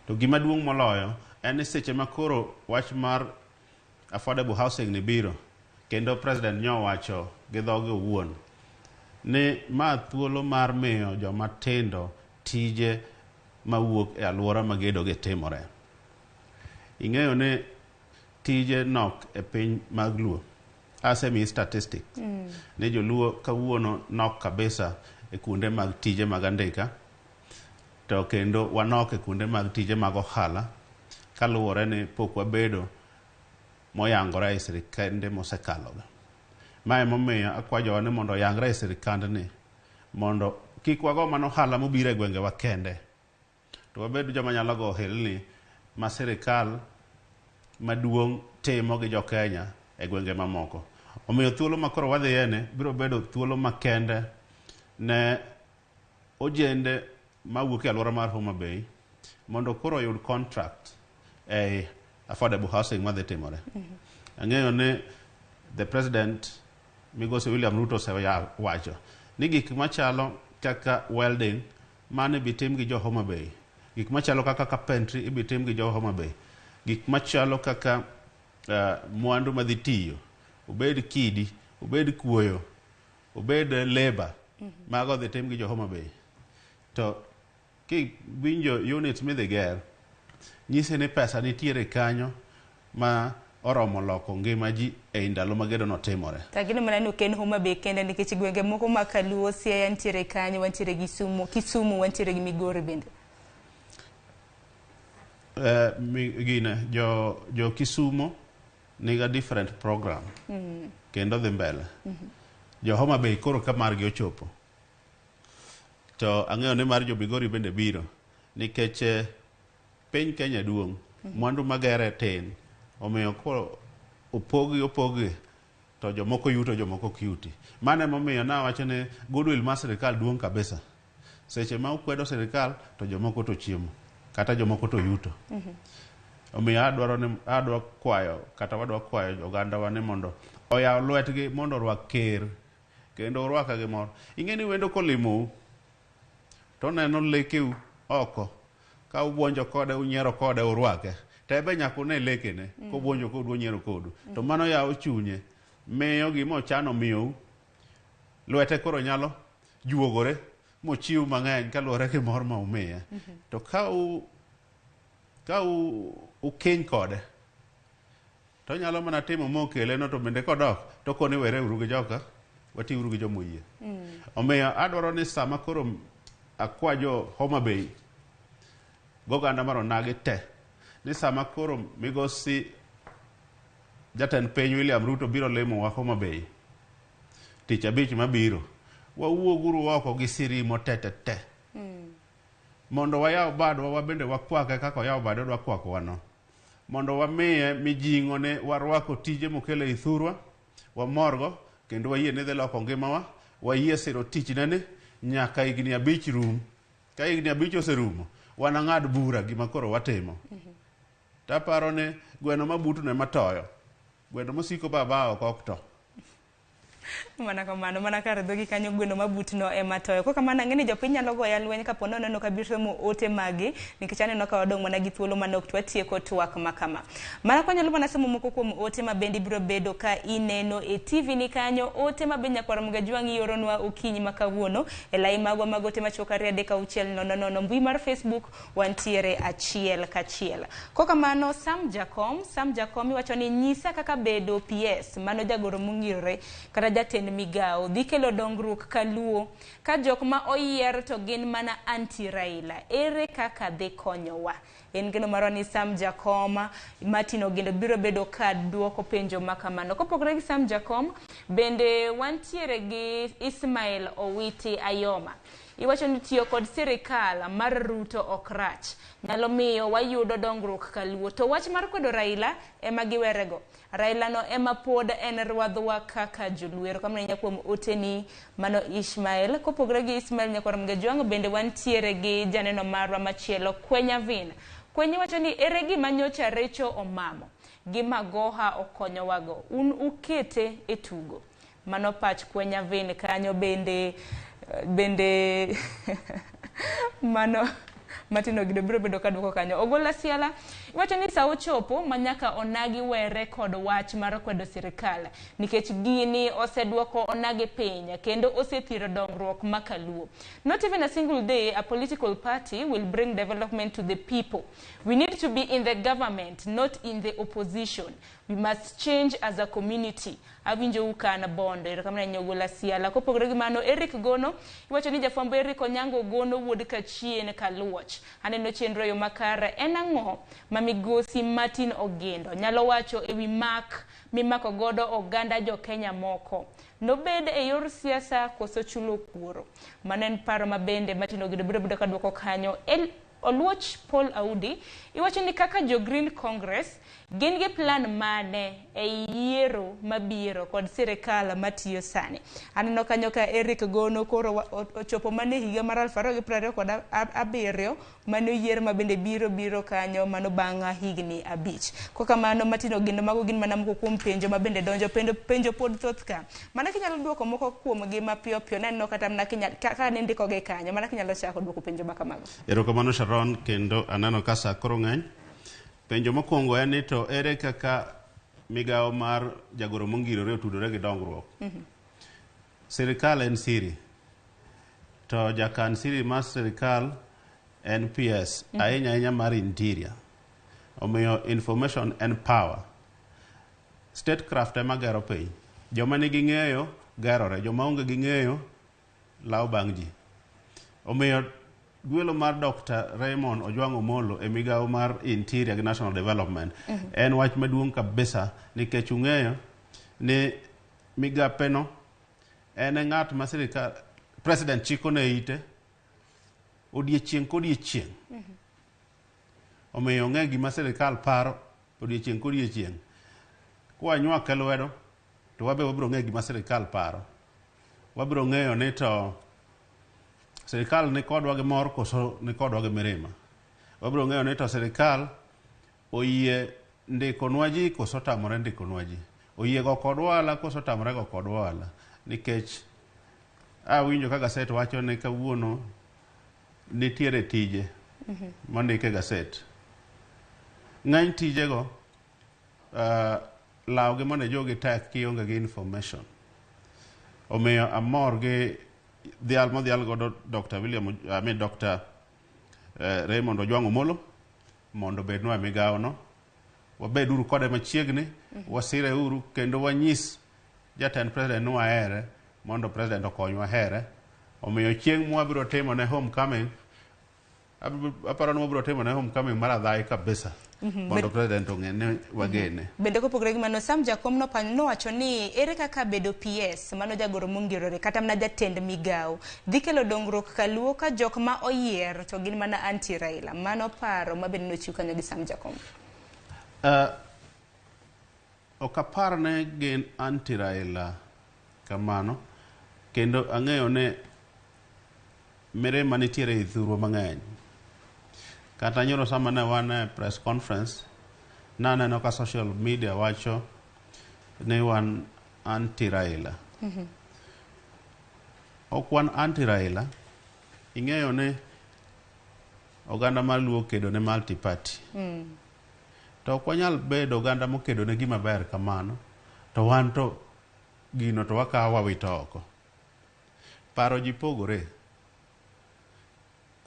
To gima duong' moloyo en ni seche ma koro wach mar affordable housing ni biro kendo president nyo owacho gi dhoge owuon ni ma thuolo mar miyo joma tindo tije mawuok e alwora ma gedo gi timore. Ing'eyo ni tije nok e piny mag Luo. Asemiyi statistics ni joluo kawuono nok kabisa e kuonde mag tije mag andika to kendo wanok e kuonde mag tije mag ohala kaluwore ni pok wabedo moyangore e sirikande mosekaloga. Ma emomiyo akwa jowa ni mondo oyangre e sirikandni mondo kik wago mana ohala mobiro e gwengewa kende to wabed joma nyalo go ohelni ma sirikal maduong' timo gi jo Kenya e gwenge mamoko. Omiyo thuolo ma koro wadhiyeni biro bedo thuolo makende ne ojende mawuok e alwora mar Homa Bay mondo koro oyud contract e affordable housing madhi timore. Ang'eyo ni the president migosi William Ruto osewacho ni gik machalo kaka welding mano ibi tim gi jo Homa Bay, gik machalo kaka carpentry ibi tim gi jo Homa Bay, gik machalo kaka mwandu madhi tiyo, obed kidi, obed kuoyo, obed labor, mago dhi tim gi jo Homa Bay. To kiwinjo units midhi ger, nyisi ni pesa nitiere kanyo ma oromo loko ngima ji ei ndalo ma gedo no timore. To ageno mana ni ok en Homa Bay kende nikech gwenge moko ma Kaluo, Siaya nitiere kanyo, wantiere gi Kisumu, wantiere gi Migori bende. Gine, jo Kisumo niga different program kendo dhi mbele. Jo Homa Bay koro ka margi ochopo. To ang'eyo ni mar jo Migori bende biro nikech piny Kenya duong', mwandu magere tin, omiyo koro opogi opogi to jomoko yuto jomoko ok yuti. Mano emomiyo nawacho ni goodwill mar sirikal duong' kabisa. Seche ma ukwedo sirikal to jomoko to chiemo kata jomoko to yuto. Omiyo adwaro ni adwa kwayo kata wadwa kwayo ogandawa ni mondo oyaw lwetgi mondo orwak ker kendo orwaka gi mor. Ing'e ni wendo kolimou to oneno lekeu oko ka ubuonjo kode unyiero kode urwake to en be nyaka une lekene kobuonjo kodu onyiero kodu to mano yawo chunye miyo gima ochano miyou lwete koro nyalo juogore mochiw mang'eny kaluwore gi mor ma umiye. To ka u ka u ukiny kode to onyalo mana timo mokele no to bende kodok to koni were uru gi joka watiuru gi jomoyie. Omiyo adwaro ni sama koro akwa jo Homa Bay goganda mar onagi te ni sama koro migosi jatend piny William Ruto biro limowa Homa Bay tich abich mabiro wawuoguru oko gi sirimo te te te mondo wayaw badwa wabende wakwake kaka oyaw bade odwa kwakowa no mondo wamiye mijing'o ne warwako tije mokelo ei thurwa wamorgo kendo wayie ni dhi loko ngimawa wayie siro tichneni nyaka higni 5 rum. Ka higni 5 oserumo wanang'ad bura gima koro watimo. Taparo ni gweno mabutno ema toyo gweno mosiko baba oko ok to. Mana kamano, mana kar dhogi kanyo gweno mabutno ema toyo. Kok kamano ang'e ni jopiny nyalo goya lweny kapo ni oneno kabiro somo ote magi nikech aneno ka wadong' mana gi thuolo manok to watieko twak ma kama. Mana kwanyalo mana somo moko kuom ote ma bende ibiro bedo ka ineno e TV ni kanyo, ote ma bende nyakwar Mgajwang' ioronwa okinyi ma kawuono e lai magwa mag ote machuok 2 3 6 0 0 mbui mar Facebook wantiere achiel kachiel. Kok kamano Sam Jakom, Sam Jakom iwacho ni nyisa kaka bedo PS mano jagoro mongirore kata jatend migawo dhi kelo dongruok kaluo ka jok ma oyier to gin mana anti Raila ere kaka dhi konyowa. En geno marwa ni Sam Jakom Martin Ogendo biro bedo ka duoko penjo ma kamano. Kopogore gi Sam Jakom bende wantiere gi Ismail Owiti Ayoma. Iwacho ni tiyo kod sirikal mar Ruto ok rach. Nyalo miyo wayudo dongruok kaluo. To wach mar kwedo Raila ema giwerego. Raila no ema pod en rwadhwa kaka joluo. Erokamano ahinya kuom oteni mano Ishmael. Kopogore gi Ismael Nyakwar Mgejwang' bende wantiere gi janeno marwa machielo Kwenya Vin. Kwenya wacho ni ere gima nyocha Recho omamo gi Magoha okonyowago. Un ukete e tugo. Mano pach Kwenya Vin kanyo bende bende mano Martin Ogido biro bedo ka duoko kanyo. Ogola Siala iwacho ni sa ochopo ma nyaka onagi were kod wach mar kwedo sirikal nikech gini oseduoko onagi piny kendo osethiro dongruok ma kaluo. Not even a single day a political party will bring development to the people. We need to be in the government, not in the opposition. We must change as a community. Awinjou ka an Bondo. Erokamano ahinya Ogola Siala. Kopogore gi mano, Eric Gono iwacho ni jafwambo Eric Onyango Gono wuod Kachien Kaluoch. Aneno chenro e yo makare. En ang'o ma migosi Martin Ogindo nyalo wacho ewi mak mimako godo oganda jo Kenya moko? Nobed e yor siasa koso chulo kuoro? Mano en paro ma bende Martin Ogindo biro bedo ka duoko kanyo. El Oluoch Paul Audi iwacho ni kaka jo Green Congress gin gi plan mane e yiero mabiro kod sirikal matiyo sani. Aneno kanyo ka Eric Gono koro ochopo mana e higa mar 2027 mane oyier ma bende biro biro kanyo mano bang' higni 5. Kokamano Martin Ogindo mago gin mana moko kuom penjo ma bende donjo penjo, penjo pod thoth ka. Mana kinyalo duoko moko kuomgi mapiyo piyo naneno kata mana kaka nindikogi kanyo mana kinyalo chako duoko penjo ma kamago. Erokamano Sharon, kendo aneno ka sa koro ng'eny. Penjo mokwongo en ni to ere kaka migawo mar jagoro mongirore otudore gi dongruok? Sirikal en siri, to jakan siri mar sirikal en PS, ahinya ahinya mar interior. Omiyo information en power. Statecraft ema gero piny. Joma nigi ng'eyo gerore, joma onge gi ng'eyo lawo bang' ji. Omiyo gwelo mar Dr. Raymond Ojwang' Omolo e migawo mar Interior gi National Development en wach maduong' kabisa nikech ung'eyo ni migapeno en e ng'at ma sirikal president chiko ne ite odiechieng' kodiechieng'. Omiyo ong'e gima sirikal paro odiechieng' kodiechieng'. Kwanywake lwedo to wabe wabiro ng'eyo gima sirikal paro. Wabiro ng'eyo ni to sirikal ni kodwa gi mor koso ni kodwa gi mirima. Wabiro ng'eyo ni to sirikal oyie ndikonwa ji koso tamore ndikonwa ji. Oyie go kodwa ohala koso tamore go kodwa ohala. Nikech awinjo ka gaset wacho ni kawuono nitiere tije mondik e gaset. Ng'eny tijego lawgi mondo ijogi tek kionge gi information. Omiyo amor gi dhial modhial godo Dr. William, I mean Dr. Raymond Ojwang' Omolo mondo obednwa e migawo no. Wabed uru kode machiegni, wasire uru kendo wanyis jatend president ni wahere mondo president okonywa here. Omiyo chieng' mwabiro timo ne homecoming, aparo ni wabiro timo ne homecoming mar adhai kabisa mondo president ong'e ni wagene. Bende kopogore gi mano, Sam Jakom nowacho ni ere kaka bedo PS, mano jagoro mongirore, kata mana jatend migawo, dhi kelo dongruok kaluo ka jok ma oyier to gin mana anti Raila. Mano paro ma bende nochiw kanyo gi Sam Jakom. Ok apar ni gin anti Raila kamano, kendo ang'eyo ni mirima nitiere e thurwa mang'eny. Kata nyoro sama ne wan e press conference, naneno ka social media wacho ni wan anti Raila. Ok wan anti Raila, ing'eyo ni oganda mar Luo kedo ne multi party. To ok wanyal bedo oganda mokedo ne gima ber kamano, to wan to gino to wakawo wawito oko. Paro ji pogore.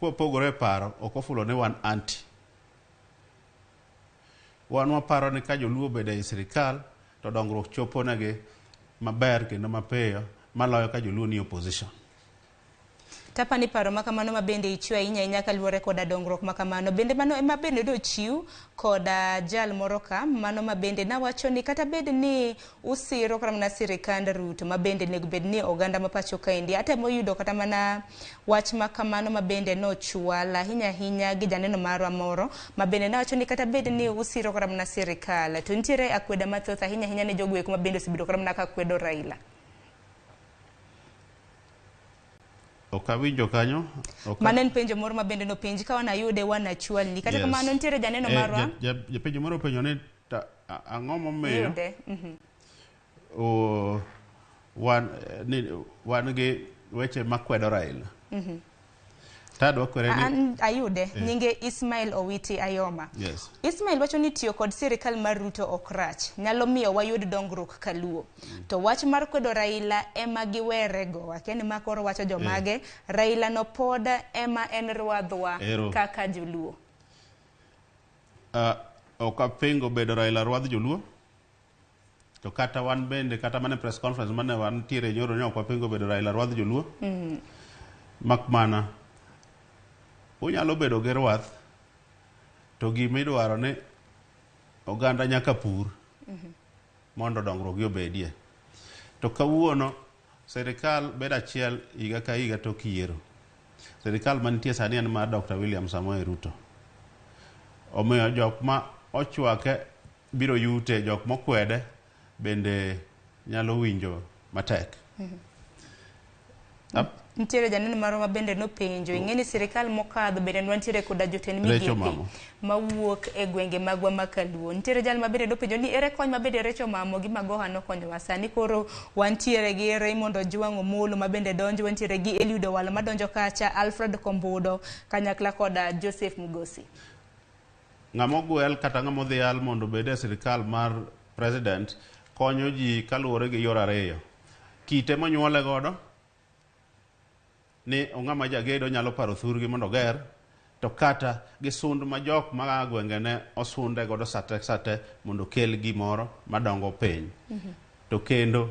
Kwapogore e paro, ok ofulo ni wan anti. Wan waparo ni ka joluo obedo ei sirikal, to dongruok chopo negi maber kendo mapiyo maloyo ka joluo ni opposition. Tapa ni paro ma kamano ma bende ichiwo ahinya ahinya kaluwore koda dongruok ma kamano. Bende mano ema bende dochiw koda jal moro ka, mano ma bende nawacho ni kata bed ni usiro kata mana sirikand Ruto ma bende onego bed ni oganda ma pacho kaendi atemo yudo kata mana wach ma kamano ma bende nochwal ahinya ahinya gi janeno marwa moro ma bende nawacho ni kata bed ni usiro kata mana sirikal to nitiere akweda mathoth ahinya ahinya ne jogo eko ma bende osebedo kata mana ka kwedo Raila. Ok awinjo kanyo. Ok Mano en penjo moro ma bende nopenji ka wanayude wanachwalni. Kata Yes. kamano nitiere janeno Eh, marwa Japenjo moro openjo ni ang'o momiyo yude. Wan, ni, wan gi weche makwedo Raila. Tadwa kwere ni Ayude Eh. nyinge Ismail Owiti Ayoma. Yes. Ismail wacho ni tiyo kod sirikal mar Ruto ok rach, nyalo miyo wayud dongruok kaluo. To wach mar kwedo Raila ema giwerego, akia ni ma koro wacho jomage, Raila no pod ema en rwadhwa Ero. kaka joluo. Ok apingo bedo Raila rwadh joluo. To kata wan bende, kata mana e press conference mane wantiere nyoro ne ok wapingo bedo Raila rwadh joluo. Mak mana unyalo bedo gi rwath to gima idwaro ni oganda nyaka pur mondo dongruok gi obedie. To kawuono sirikal bedo achiel higa ka higa tok yiero. Sirikal mantie sani en mar Dr. William Samoei Ruto. Omiyo jok ma ochwake biro yute, jok mokwede bende nyalo winjo matek. Nitiere janeno moro ma bende nopenjo, ing'e ni sirikal mokadho bende nwantiere koda jotend Recho migepe Mamo. mawuok e gwenge magwa ma Kaluo. Nitiere jal ma bende nopenjo ni ere kony ma bende Recho Mamo gi Magoha nokonyowa. Sani koro wantiere gi Raymond Ojwang' Omolo ma bende donjo, wantiere gi Eliud Owalo madonjo kacha, Alfred Kombudo kanyakla koda Joseph Mugosi. Ng'ama ogwel kata ng'ama odhial mondo obed e sirikal mar president konyo ji kaluwore gi yor ariyo. Kite monyuole godo ni ong'ama jagedo nyalo paro thurgi mondo oger, to kata gi sund ma jok ma gwengene osunde godo sate sate mondo okel gimoro madongo piny. To kendo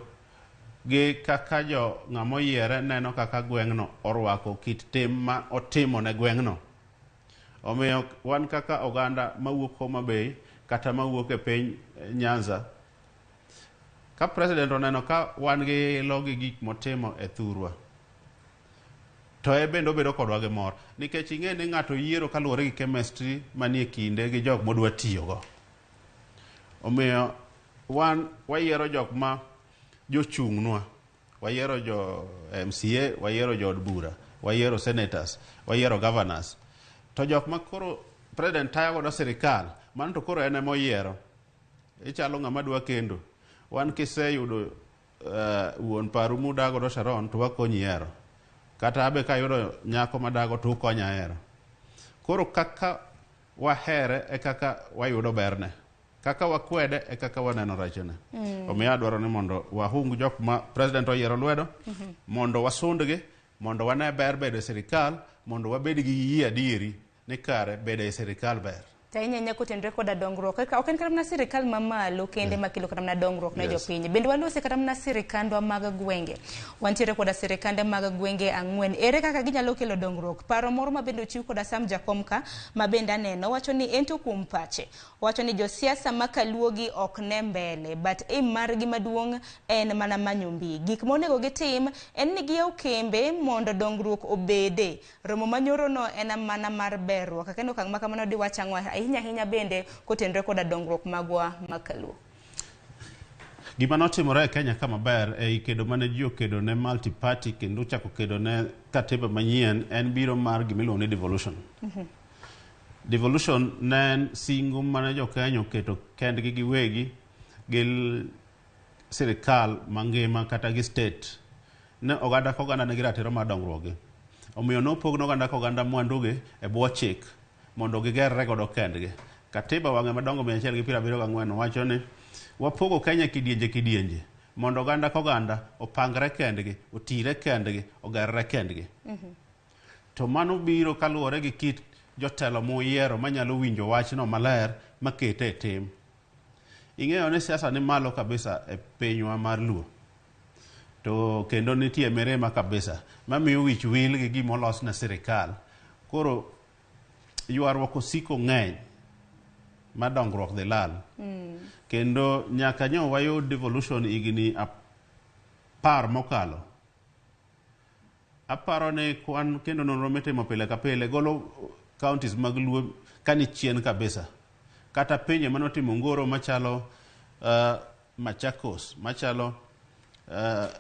gi kaka jo ng'ama oyiere neno kaka gweng'no orwako kit tim ma otimo ne gweng'no. Omiyo wan kaka oganda mawuok Homa Bay kata mawuok e piny Nyanza, ka president oneno ka wan gi ilo gi gik motimo e thurwa, to e bende obedo kodwa gi mor, nikech ing'e ni ng'ato yiero kaluwore gi chemistry manie kinde gi jok modwa tiyogo. Omiyo wan wayiero jok ma jochung'nwa, wayiero jo MCA, wayiero jo od bura, wayiero senators, wayiero governors. To jok ma koro president tayo godo sirikal, mano to koro en ema oyiero. Ichalo ng'ama dwa kendo. Wan kiseyudo wuon paru mudago godo Sharon to wakonyi hero. Kata abe kayudo nyako madago to ukonya hero. Koro kaka wahere e kaka wayudo berne. Kaka wakwede e kaka waneno rachne. Omiyo adwaro ni mondo wahung jok ma president oyiero lwedo, mondo wasundgi, mondo wane ber bedo e sirikal, mondo wabed gi yie adieri ni kare bedo e sirikal ber. To ahinya ahinya kotenore koda dongruok, eka ok en kata mana sirikal mamalo kende makelo kata mana dongruok ne jopiny. Bende walose kata mana sirikandwa mag gwenge. Wantiere koda sirikande mag gwenge 4. Ere kaka ginyalo kelo dongruok? Paro moro ma bende ochiw koda Sam Jakom ka, ma bende aneno, wacho ni ento kuom pache. Wacho ni josiasa ma Kaluogi ok ne mbele, but aim margi maduong' en mana manyo mbi. Gik monego gitim en ni giyaw kembe mondo dongruok obede. Romo manyoro no en mana mar berruok. Akeno okang' ma kamano diwach ang'o ahinya ahinya bende kotenore koda dongruok magwa ma Kaluo. Gima notimore e Kenya ka maber ei kedo mane ji okedo ne multi-party kendo ochako kedo ne katiba manyien en biro mar gima iluongo ni devolution. Devolution ne en singo mane jo Kenya oketo kendgi giwegi gi sirikal mangima kata gi state. Ne oganda ka oganda nigi ratiro mar dongruokgi. Omiyo nopog ne oganda ka oganda mwandugi e bwo chik mondo gigerre godo kendgi. Katiba wang'e madongo 174 wacho ni wapogo Kenya kidienje kidienje mondo oganda ka oganda opangre kendgi, otire kendgi, ogerre kendgi. To mano biro kaluwore gi kit jotelo moyiero manyalo winjo wachno maler makete e tim. Ing'eyo ni siasa ni malo kabisa e pinywa mar Luo. To kendo nitie mirima kabisa mamiyo wich wil gi gima olos ne sirikal. Koro ywaruok osiko ng'eny ma dongruok dhi lal. Kendo nyaka nyo wayud devolution higni 10 mokalo. Aparo ni kwan kendo nonro mitimo pile ka pile golo counties mag Luo kani chien kabisa. Kata pinje manotimo ngoro machalo Machakos, machalo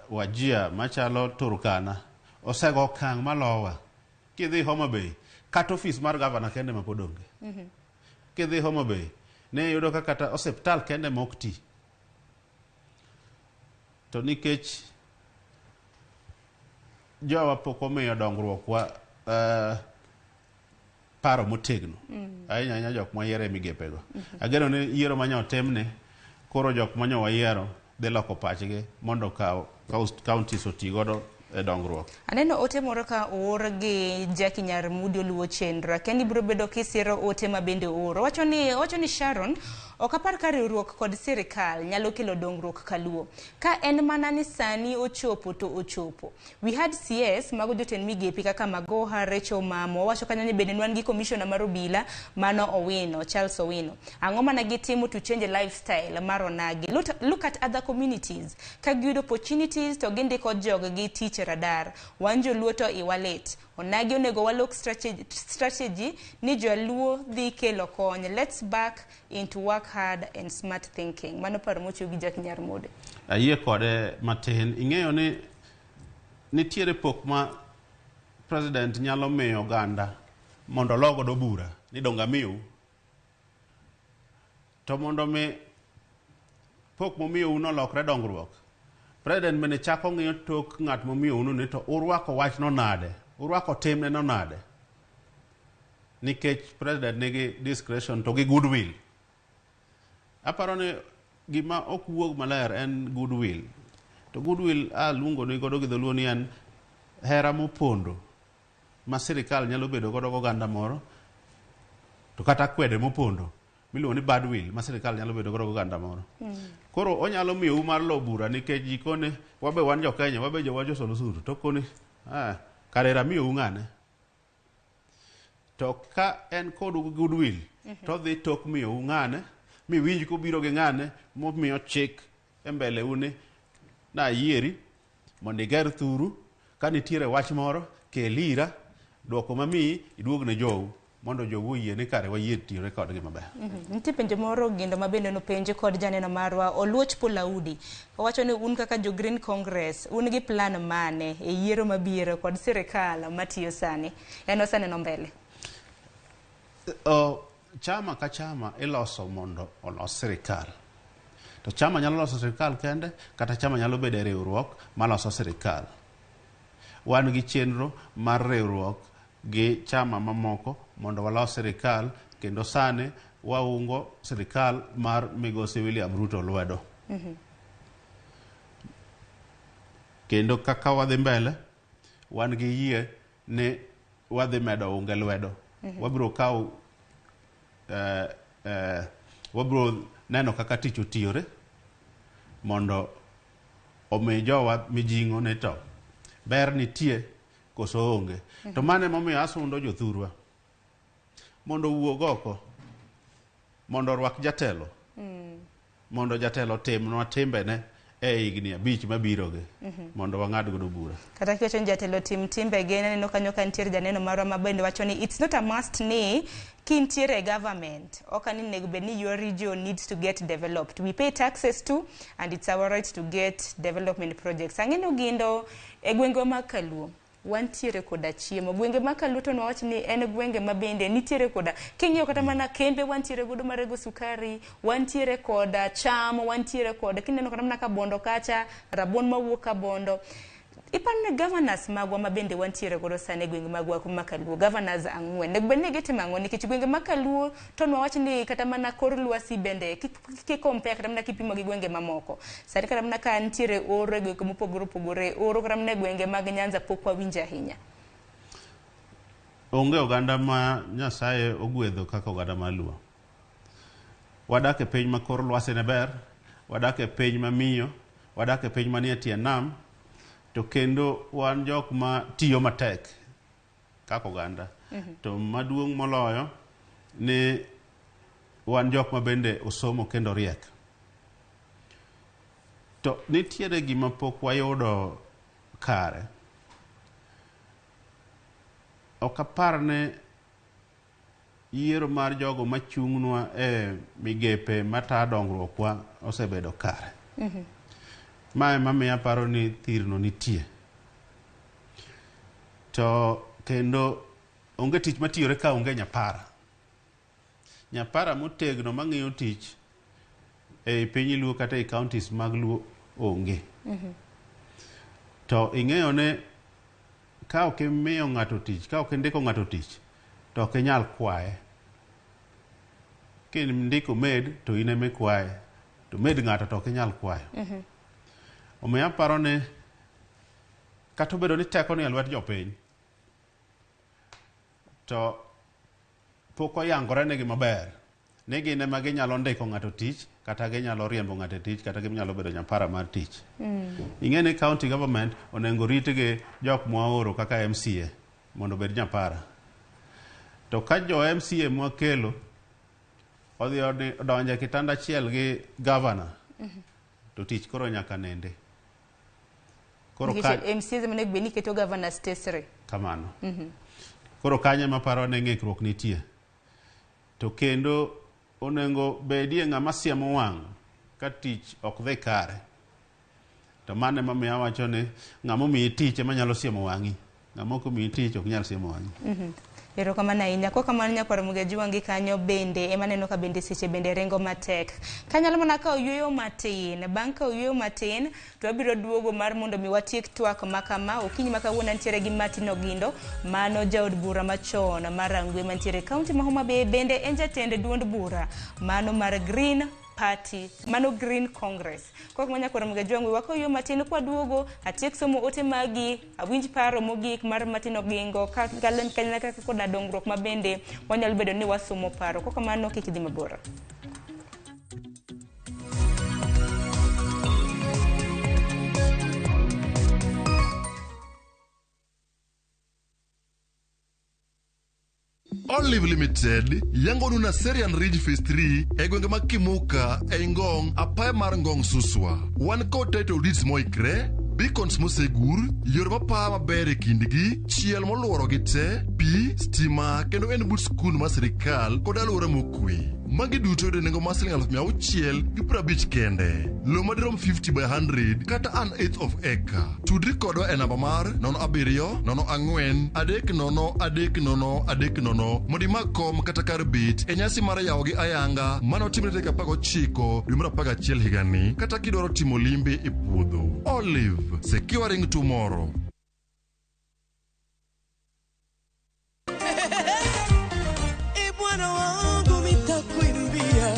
Wajir, machalo Turkana, osego okang' malowa. Kidhi Homa Bay, kata ofis mar gavana kende ma pod onge. Kidhi Homa Bay, ne iyudo ka kata osiptal kende ma ok ti. To nikech jowa pok omiyo dongruok wa paro motegno. Ahinya ahinya jok mwayiero e migepego. Ageno ni yiero manyo otimni, koro jok manyo wayiero dhi loko pachgi mondo okaw counties oti godo e dongruok. Aneno ote moro ka oor gi Jackie Nyar Mudi oluwo chenro. Akia ni ibiro bedo kisiro ote ma bende ooro. Owacho ni, owacho ni Sharon, ok apar ka riwruok kod sirikal nyalo kelo dongruok kaluo. Ka en mana ni sani ochopo to ochopo. We had CS mago jotend migepe kaka Magoha, Rachel Mamo. Owacho kanyo ni bende nwan gi commissioner mar obila mano Owino, Charles Owino. Ang'o mana gitimo to change lifestyle mar onagi? Look at other communities. Ka giyudo opportunities to gindiko jog gi tich e radar. Wan joluo to iwa lit. Onagi onego walok strategy ni joluo dhi kelo kony. Let's back into work hard and smart thinking. Mano paro mochiw gi Jack Nyar Mode. Ayie kode matin. Ing'eyo ni nitiere pok ma president nyalo miyo oganda mondo olo godo bura ni donge amiyou. To mondo mi pok momiyou no olokre dongruok, president bende chako ng'iyo tok ng'at momiyou no ni to urwako wachno nade, urwako timne no nade. Nikech president nigi discretion to gi goodwill. Aparo ni gima ok wuog maler en goodwill. To goodwill aluongo ni godo gi dholuo ni en hera mopondo ma sirikal nyalo bedo godo goganda moro to kata kwede mopondo miluongo ni bad will ma sirikal nyalo bedo godo goganda moro. Koro onyalo miyou mar lo bura nikech gikone wabe wan jo Kenya, wabe jowa josol osuru to koni kare ramiyou ng'ane. To ka en kodu gi goodwill to odhi tok miyou ng'ane miwinj kobiro gi ng'ane momiyo chik e mbele u ni nayieri mondo iger thuru ka nitiere wach moro kel ira duoko mamiyi iduog ne jou mondo jou oyie ni kare wayie tiyore kodgi maber. Nitie penjo moro Ogindo ma bende nopenj kod janeno marwa Oluoch Polaudi. Owacho ni un kaka jo Green Congress un gi plan mane e yiero mabiro kod sirikal matiyo sani? En oseneno mbele. Chama ka chama iloso mondo olos sirikal. To chama nyalo loso sirikal kende kata chama nyalo bedo e riwruok maloso sirikal. Wan gi chenro mar riwruok gi chama mamoko mondo walos sirikal kendo sani waungo sirikal mar Migosi William Ruto lwedo. Kendo kaka wadhi mbele, wan gi yie ni wadhi medo unge lwedo. Wabiro kawo wabiro neno kaka tich otiyore mondo omi jowa mijing'o ni to ber nitie koso onge. To mano emomiyo asundo jothurwa mondo owuog oko mondo orwak jatelo mondo jatelo otimnwa timbene e higni 5 mabirogi mondo wang'ad godo bura. Kata kiwacho ni jatelo tim timbege, aneno kanyo ka nitiere janeno marwa ma bende wacho ni it's not a must ni kintiere e government ok ni onego bed ni your region needs to get developed. We pay taxes too and it's our right to get development projects. Ang'e ni Ogindo e gwengewa mag Kaluo wantiere koda chiemo. Gwenge mag Kaluo to nwawach ni en gwenge ma bende nitiere koda king'iyo kata mana kembe wantiere godo marego sukari, wantiere koda cham, wantiere koda kineno kata mana Kabondo kacha, rabuon mawuok Kabondo. Iparo ni governors magwa ma bende wantiere godo sani e gwenge magwa ma Kaluo, governors 4, onego bed ni gitimo ang'o? Nikech gwenge mag Kaluo to nwawach ni kata mana kor lwasi bende ki compare kata mana kipimo gi gwenge mamoko. Sani kata mana ka nitiere oro e gwenge mopogore opogore, oro kata mana e gwenge mag Nyanza pok wawinjo ahinya. Onge oganda ma Nyasaye ogwedho kaka oganda mar Luo. Wadak e piny ma kor lwasi ne ber, wadak e piny ma miyo, wadak e piny manie tie nam. To kendo wan jok ma tiyo matek kaka oganda. To maduong' moloyo ni wan jok ma bende osomo kendo riek. To nitiere gima pok wayudo kare. Ok apar ni yiero mar jogo machung'nwa e migepe matayo dongruokwa osebedo kare. Ma ema miyo aparo ni thirno nitie. To kendo onge tich matiyore ka onge nyapara. Nyapara motegno mang'iyo tich ei piny Luo kata ei counties mag Luo onge. To ing'eyo ni ka ok imiyo ng'ato tich, ka ok indiko ng'ato tich, to ok inyal kwaye. Kindiko maid to in ema ikwaye, to maid ng'ato to ok inyal kwayo. Omiyo aparo ni kata obedo ni teko ni e lwet jopiny, to pok oyangore negi maber ni gin ema ginyalo ndiko ng'ato tich kata ginyalo riembo ng'ato e tich kata ginyalo bedo nyapara mar tich. Ing'e ni county government onego rit gi jok mwaoro kaka MCA mondo obed nyapara. To ka jo MCA mwakelo odhi odonjo e kitanda achiel gi governor, to tich koro nyaka nende. Koro ka Nikech MCAs ema onego bed ni keto governors tesre. Kamano. Koro kanyo ema aparo ni ng'ikruok nitie. To kendo onego bedie ng'ama siemo wang' ka tich ok dhi kare. To mano ema miyo awacho ni ng'ama omiyi tich ema nyalo siemo wang'i. Ng'ama ok omiyi tich ok nyal siemo wang'i. Erokamano ahinya. Kok kamano nyakwar Mugeju wangi kanyo bende ema neno ka bende seche bende ringo matek. Kanyalo mana kawo yueyo matin. Bang' kawo yueyo matin to wabiro duogo mar mondo mi watiek twak ma kama. Okinyi ma kawuono antiere gi Martin Ogindo, mano jaod bura machon mar Rangwe mantiere e kaunti ma Homa Bay, bende en jatend duond bura mano mar Green Party, mano Green Congress. Kok ma nyakwar Mugeju wangi wakawo yueyo matin kwaduogo atiek somo ote magi, awinj paro mogik mar Martin Ogingo kanyakla koda dongruok ma bende wanyalo bedo ni wasomo paro. Kok kamano kik idhi mabor. Olive Limited yangonu Naserian Ridge Phase 3 e gwenge mag Kimuka ei Ngong, apaya mar Ngong Suswa. Wan kod title deeds moikre, beacons mosegur, yore mapaa maber e kindgi, chiel moluorogi te, pi, stima kendo en but skul mar sirikal kod alwora mokwe. Magi duto yudo e nengo mar siling 650,000 kende. Lowo madirom 50 by 100 kata an eighth of acre. Tudri kodwa e namba mar 07 04 30 30 30 mondo imak kom kata kar bet e nyasi mar yawo gi ayanga manotimre tarik 19 dwe mar 11 higani kata kidwaro timo limbe e puodho. Olive, securing tomorrow. E Bwana wangu nitakuimbia,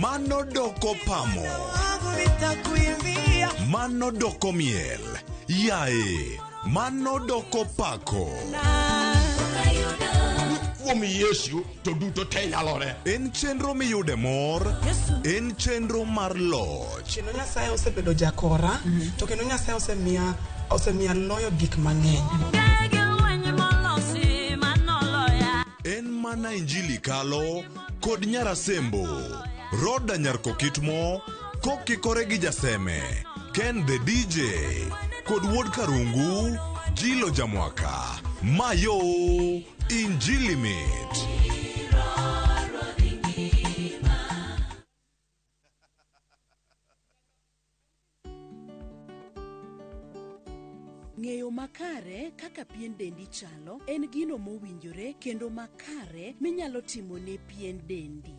Mano doko pamo. wangu nitakuimbia. Mano doko miel. Yae. Mano doko pako. Kuom Yesu to duto te nyalore. En chenro miyude mor. En chenro mar loch. Kendo Nyasaye osebedo jakora, to kendo Nyasaye osemiya osemiya loyo gik mang'eny. En mana Injili kalo kod Nyarasembo. Roda Nyarkokitmo kokikore gi Jaseme. Ken the DJ kod Wuod Karungu, Jilo Jamwaka. Mayo Injili mit. Ng'eyo makare kaka pien dendi chalo en gino mowinjore kendo makare minyalo timo ne pien dendi.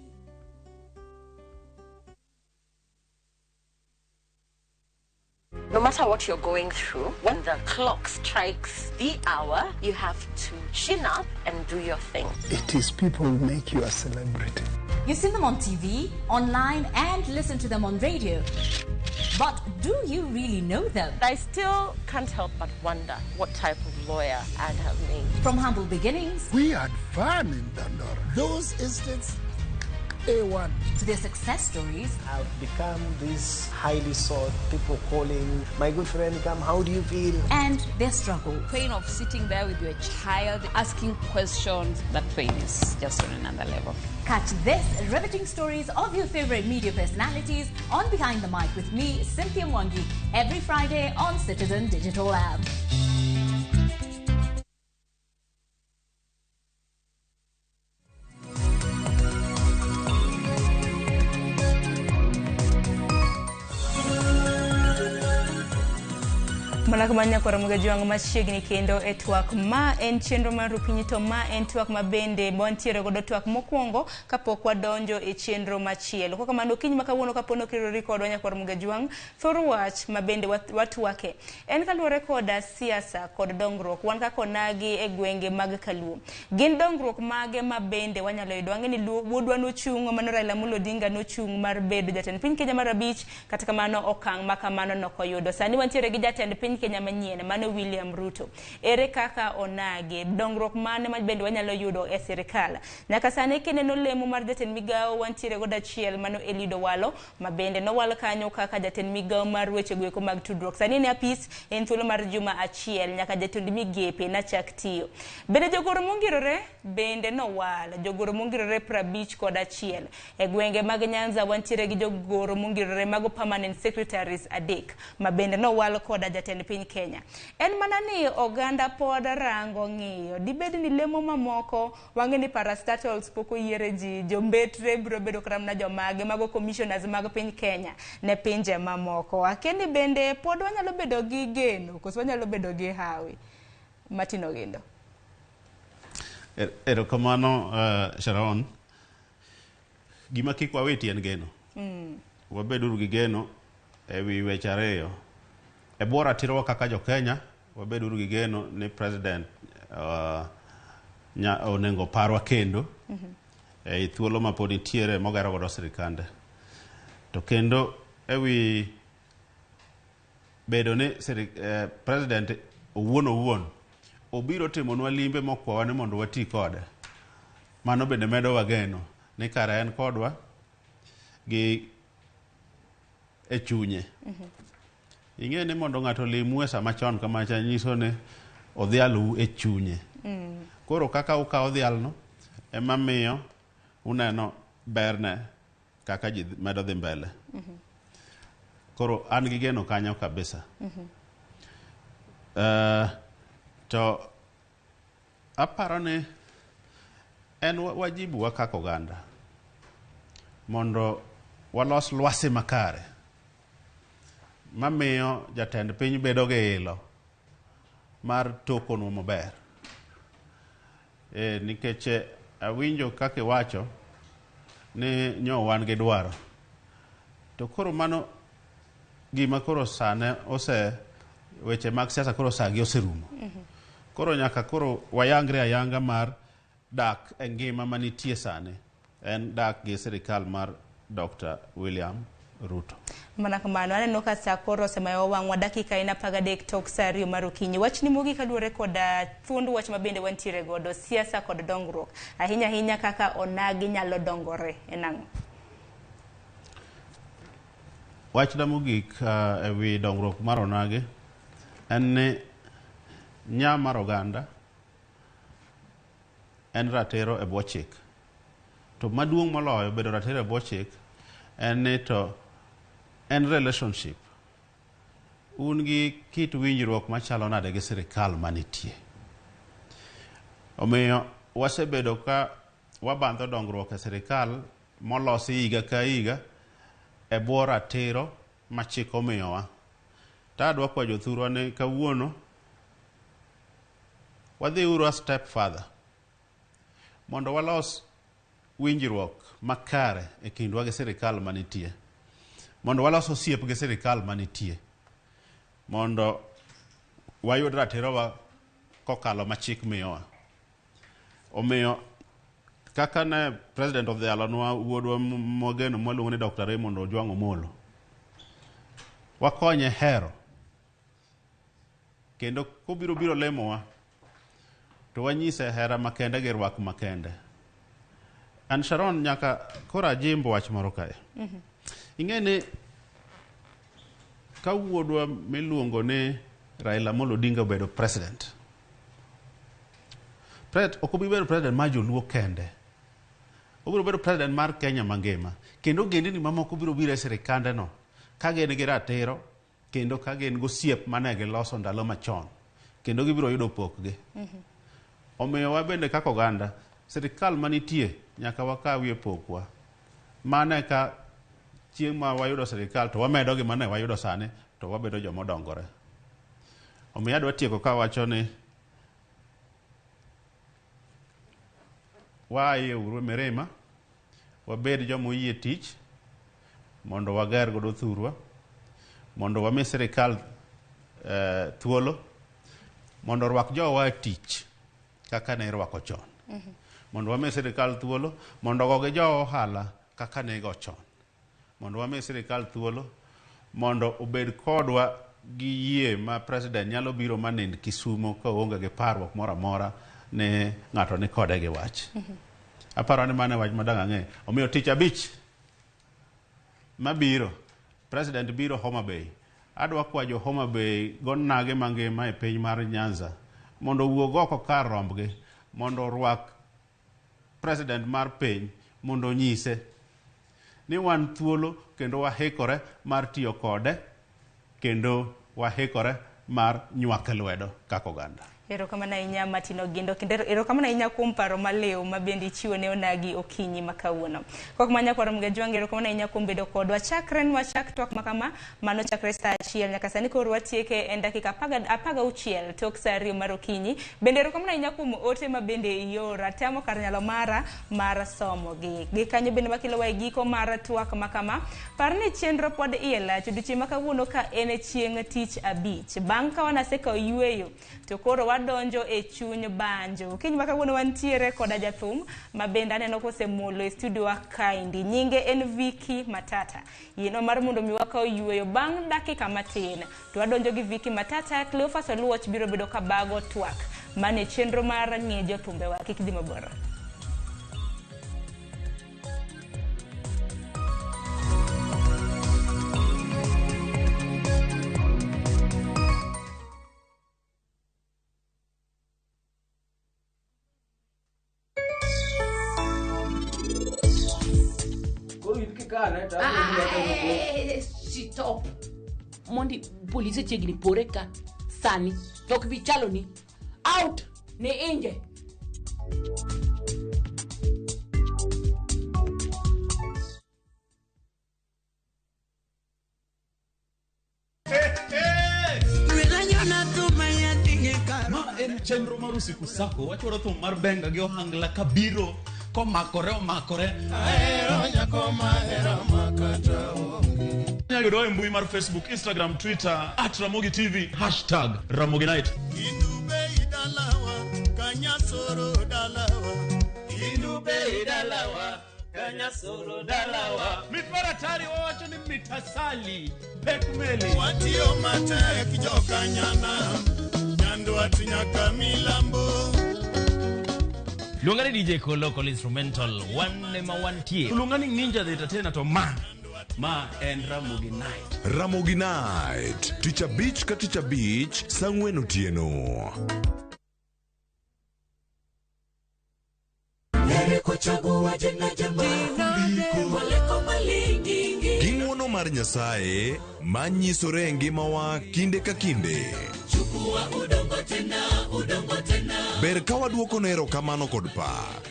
No matter what you're going through, when the clock strikes the hour, you have to chin up and do your thing. It is people who make you a celebrity. You see them on TV, online, and listen to them on radio. But do you really know them? I still can't help but wonder what type of lawyer I'd have made. From humble beginnings We had fun in Dandora. Those instincts, A1. To their success stories. I've become this highly sought, people calling, my good friend, come, how do you feel? And their struggle. Pain of sitting there with your child, asking questions, that pain is just on another level. Catch this riveting stories of your favorite media personalities on Behind the Mic with me, Cynthia Mwangi, every Friday on Citizen Digital App. Mana kamano nyakwar Mugajwang' machiegni kendo e twak ma en chenro mar Rupinyi to ma en twak ma bende wantiere godo twak mokwongo kapok wadonjo e chenro machielo. Kok kamano okinyi ma kawuono kapo ni ok iriwori kodwa nyakwar Mugajwang', thor wach ma bende watwake en kaluwore koda siasa kod dongruok. Wan kaka onagi e gwenge mag Kaluo. Gin dongruok mage ma bende wanyalo yudo? Wang'e ni wuodwa nochung' mano Raila Amolo Odinga nochung' mar bedo jatend piny Kenya mar abich, kata kamano okang' ma kamano nokoyudo. Sani wantiere gi jatend piny Kenya manyien mano William Ruto. Ere kaka onagi? Dongruok mane ma bende wanyalo yudo e sirikal? Nyaka sani kineno lemo mar jatend migawo wantiere godo achiel mano Eliud Owalo ma bende nowal kanyo kaka jatend migawo mar weche goeko mag tudruok. Sani en e apis en thuolo mar juma achiel nyaka jatend migepe nachak tiyo. Bende jogoro mongirore bende nowal jogoro mongirore 51 e gwenge mag Nyanza wantiere gi jogoro mongirore mago permanent secretaries 3 ma bende nowal koda jatend piny Kenya. En mana ni oganda pod rango ng'iyo. Dibed ni lemo mamoko wang'e ni parastatals pok oyiere ji, jombetre biro bedo kata mana jomage mago commissioners mag piny Kenya ne pinje mamoko. Akia ni bende pod wanyalo bedo gi geno koso wanyalo bedo gi hawi. Martin Ogindo. Erokamano Sharon. Gima kik wawiti en geno. Wabeduru gi geno e wi weche ariyo. E bwo ratirowa kaka jo Kenya, wabeduru gi geno ni president onego parwa kendo e thuolo ma pod nitiere mogero godo sirikande. To kendo e wi bedo ni president owuon obiro timonwa limbe mokwawa ni mondo wati kode. Mano bende medowa geno ni kare en kodwa gi e chunye. Ing'e ni mondo ng'ato limu e sama chon kamacha nyiso ni odhialou e chunye. Koro kaka ukawo dhialno ema miyo uneno berne kaka ji medo dhi mbele. Koro an gi geno kanyo kabisa. To aparo ni en wajibu wa kaka oganda mondo walos lwasi makare mamiyo jatend piny bedo gi ilo mar tokonwa maber. Nikech awinjo kaka iwacho ni nyo wan gi dwaro. To koro mano gima koro sane ose weche mag siasa koro sagi oserumo. Koro nyaka koro wayangre ayanga mar dak e ngima manitie sani. En dak gi sirikal mar Dr. William Ruto. Mana kamano aneno ka sa koro osemayo wang'wa dakika en 13 tok sa 2 mar okinyi. Wachni mogik kaluwore koda thuond wach ma bende wantiere godo siasa kod dongruok. Ahinya ahinya kaka onagi nyalo dongore en ang'o? Wachna mogik e wi dongruok mar onagi en ni nya mar oganda en ratiro e bwo chik. To maduong' moloyo bedo ratiro e bwo chik en ni to en relationship. Un gi kit winjruok machalo nade gi sirikal manitie. Omiyo wasebedo ka wabandho dongruok e sirikal molosi higa ka higa e bwo ratiro ma chik omiyowa. To adwa kwayo jothurwa ni kawuono wadhi uru a step further mondo walos winjruok makare e kindwa gi sirikal manitie. Mondo walos osiep gi sirikal manitie. Mondo wayud ratirowa kokalo ma chik miyowa. Omiyo kaka ne president of the alonwa wuodwa mogeno mwaluongo ni Dr. Raymond Ojwang' Omolo, wakonye hero kendo kobiro biro lemowa to wanyise hera makende gi rwak makende. An Sharon nyaka koro ajimb wach moro kae. Ing'e ni ka wuodwa miluongo ni Raila Amolo Odinga obedo president. President ok obi bedo president mar joluo kende. Obiro bedo president mar Kenya mangima. Kendo ogendini mamoko biro biro e sirikande no ka gin gi ratiro kendo ka gin gosiep mane giloso ndalo machon. Kendo gibiro yudo pokgi. Omiyo wabende kaka oganda, sirikal manitie nyaka wakawie pokwa. Mane ka chieng' ma wayudo sirikal to wamedo gi mane wayudo sani to wabedo joma odongore. Omiyo adwa tieko kawacho ni waaye uru e mirima, wabed joma oyie tich mondo wager godo thurwa, mondo wami sirikal thuolo mondo orwak jowa e tich kaka ne irwako chon. Mondo wami sirikal thuolo mondo ogo gi jo ohala kaka ne igo chon. Mondo wami sirikal thuolo mondo obed kodwa gi yie ma president nyalo biro manind Kisumo ka oonge gi parruok moro amora ni ng'ato ni kode gi wach. Aparo ni mano e wach madang' ang'e. Omiyo tich abich mabiro, president biro Homa Bay. Adwa kwa jo Homa Bay go nage mangima e piny mar Nyanza mondo owuog oko kar rombgi mondo orwak president mar piny mondo onyise ni wan thuolo kendo wahikore mar tiyo kode kendo wahikore mar nywake lwedo kaka oganda. Erokamano ahinya Martin Ogindo, kendo erokamano ahinya kuom paro maliw ma bende ichiwo ne onagi okinyi ma kawuono. Kok manya kwaro Mgajwang', erokamano ahinya kuom bedo kodwa. Chakre nwachak twak ma kama, mano chakre saa 1 nyaka sani koro watieke en dakika 16 tok saa 2 mar okinyi. Bende erokamano ahinya kuom ote ma bende iora, temo kar nyalo mara mar somogi. Gi kanyo bende makelowa e giko mar twak ma kama. Par ni chenro pod iye lach odiochieng' ma kawuono ka en chieng' tich abich. Bang' ka wanasekawo yueyo, to koro wadonjo e chuny banjo. Okinyi ma kawuono wantiere koda jathum ma bende aneno kosemolo e studio wa kaendi. Nyinge en Vicky Matata. Yienwa mar mondo mi wakaw yueyo bang' dakika matin. To wadonjo gi Vicky Matata, Cleophas Oluoch biro bedo ka bago twak. Mano e chenro mar ng'e jothumbewa. Kik idhi mabor. Stop. Mondi polise chiegni pore ka sani to ok bi chalo ni out ni inje. Ma en chenro mar Usiku Sako, wachwaro thum mar benga gi ohangla kabiro komakore omakore. Inyalo yudowa e mbui mar Facebook, Instagram, Twitter @Ramogi TV, hashtag Ramogi Night. Mit mar atari wawacho ni mit asali pek meli. Watiyo matek jokanyana, Nyandwat nyaka milambo. Luonga ni DJ Kolo Kolo Instrumental, wan ema wantie. Luonga ni Ninja the Entertainer to ma en Ramogi Night. Ramogi Night, tich abich ka tich abich, saa 4 otieno. Gi ng'uono mar Nyasaye manyisore e ngimawa kinde ka kinde. Ber ka waduoko ne erokamano kod pak.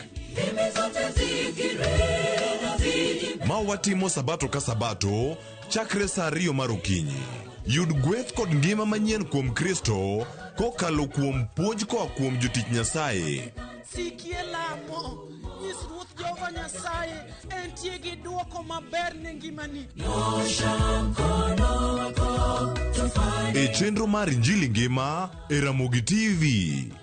Ma watimo sabato ka sabato chakre saa 2 mar okinyi. Yud gweth kod ngima manyien kuom Kristo kokalo kuom puonj koa kuom jotich Nyasaye. Sikie lamo, nyis Ruoth Jehova Nyasaye entie gi duoko maber ne ngimani. E chenro mar Injili Ngima e Ramogi TV.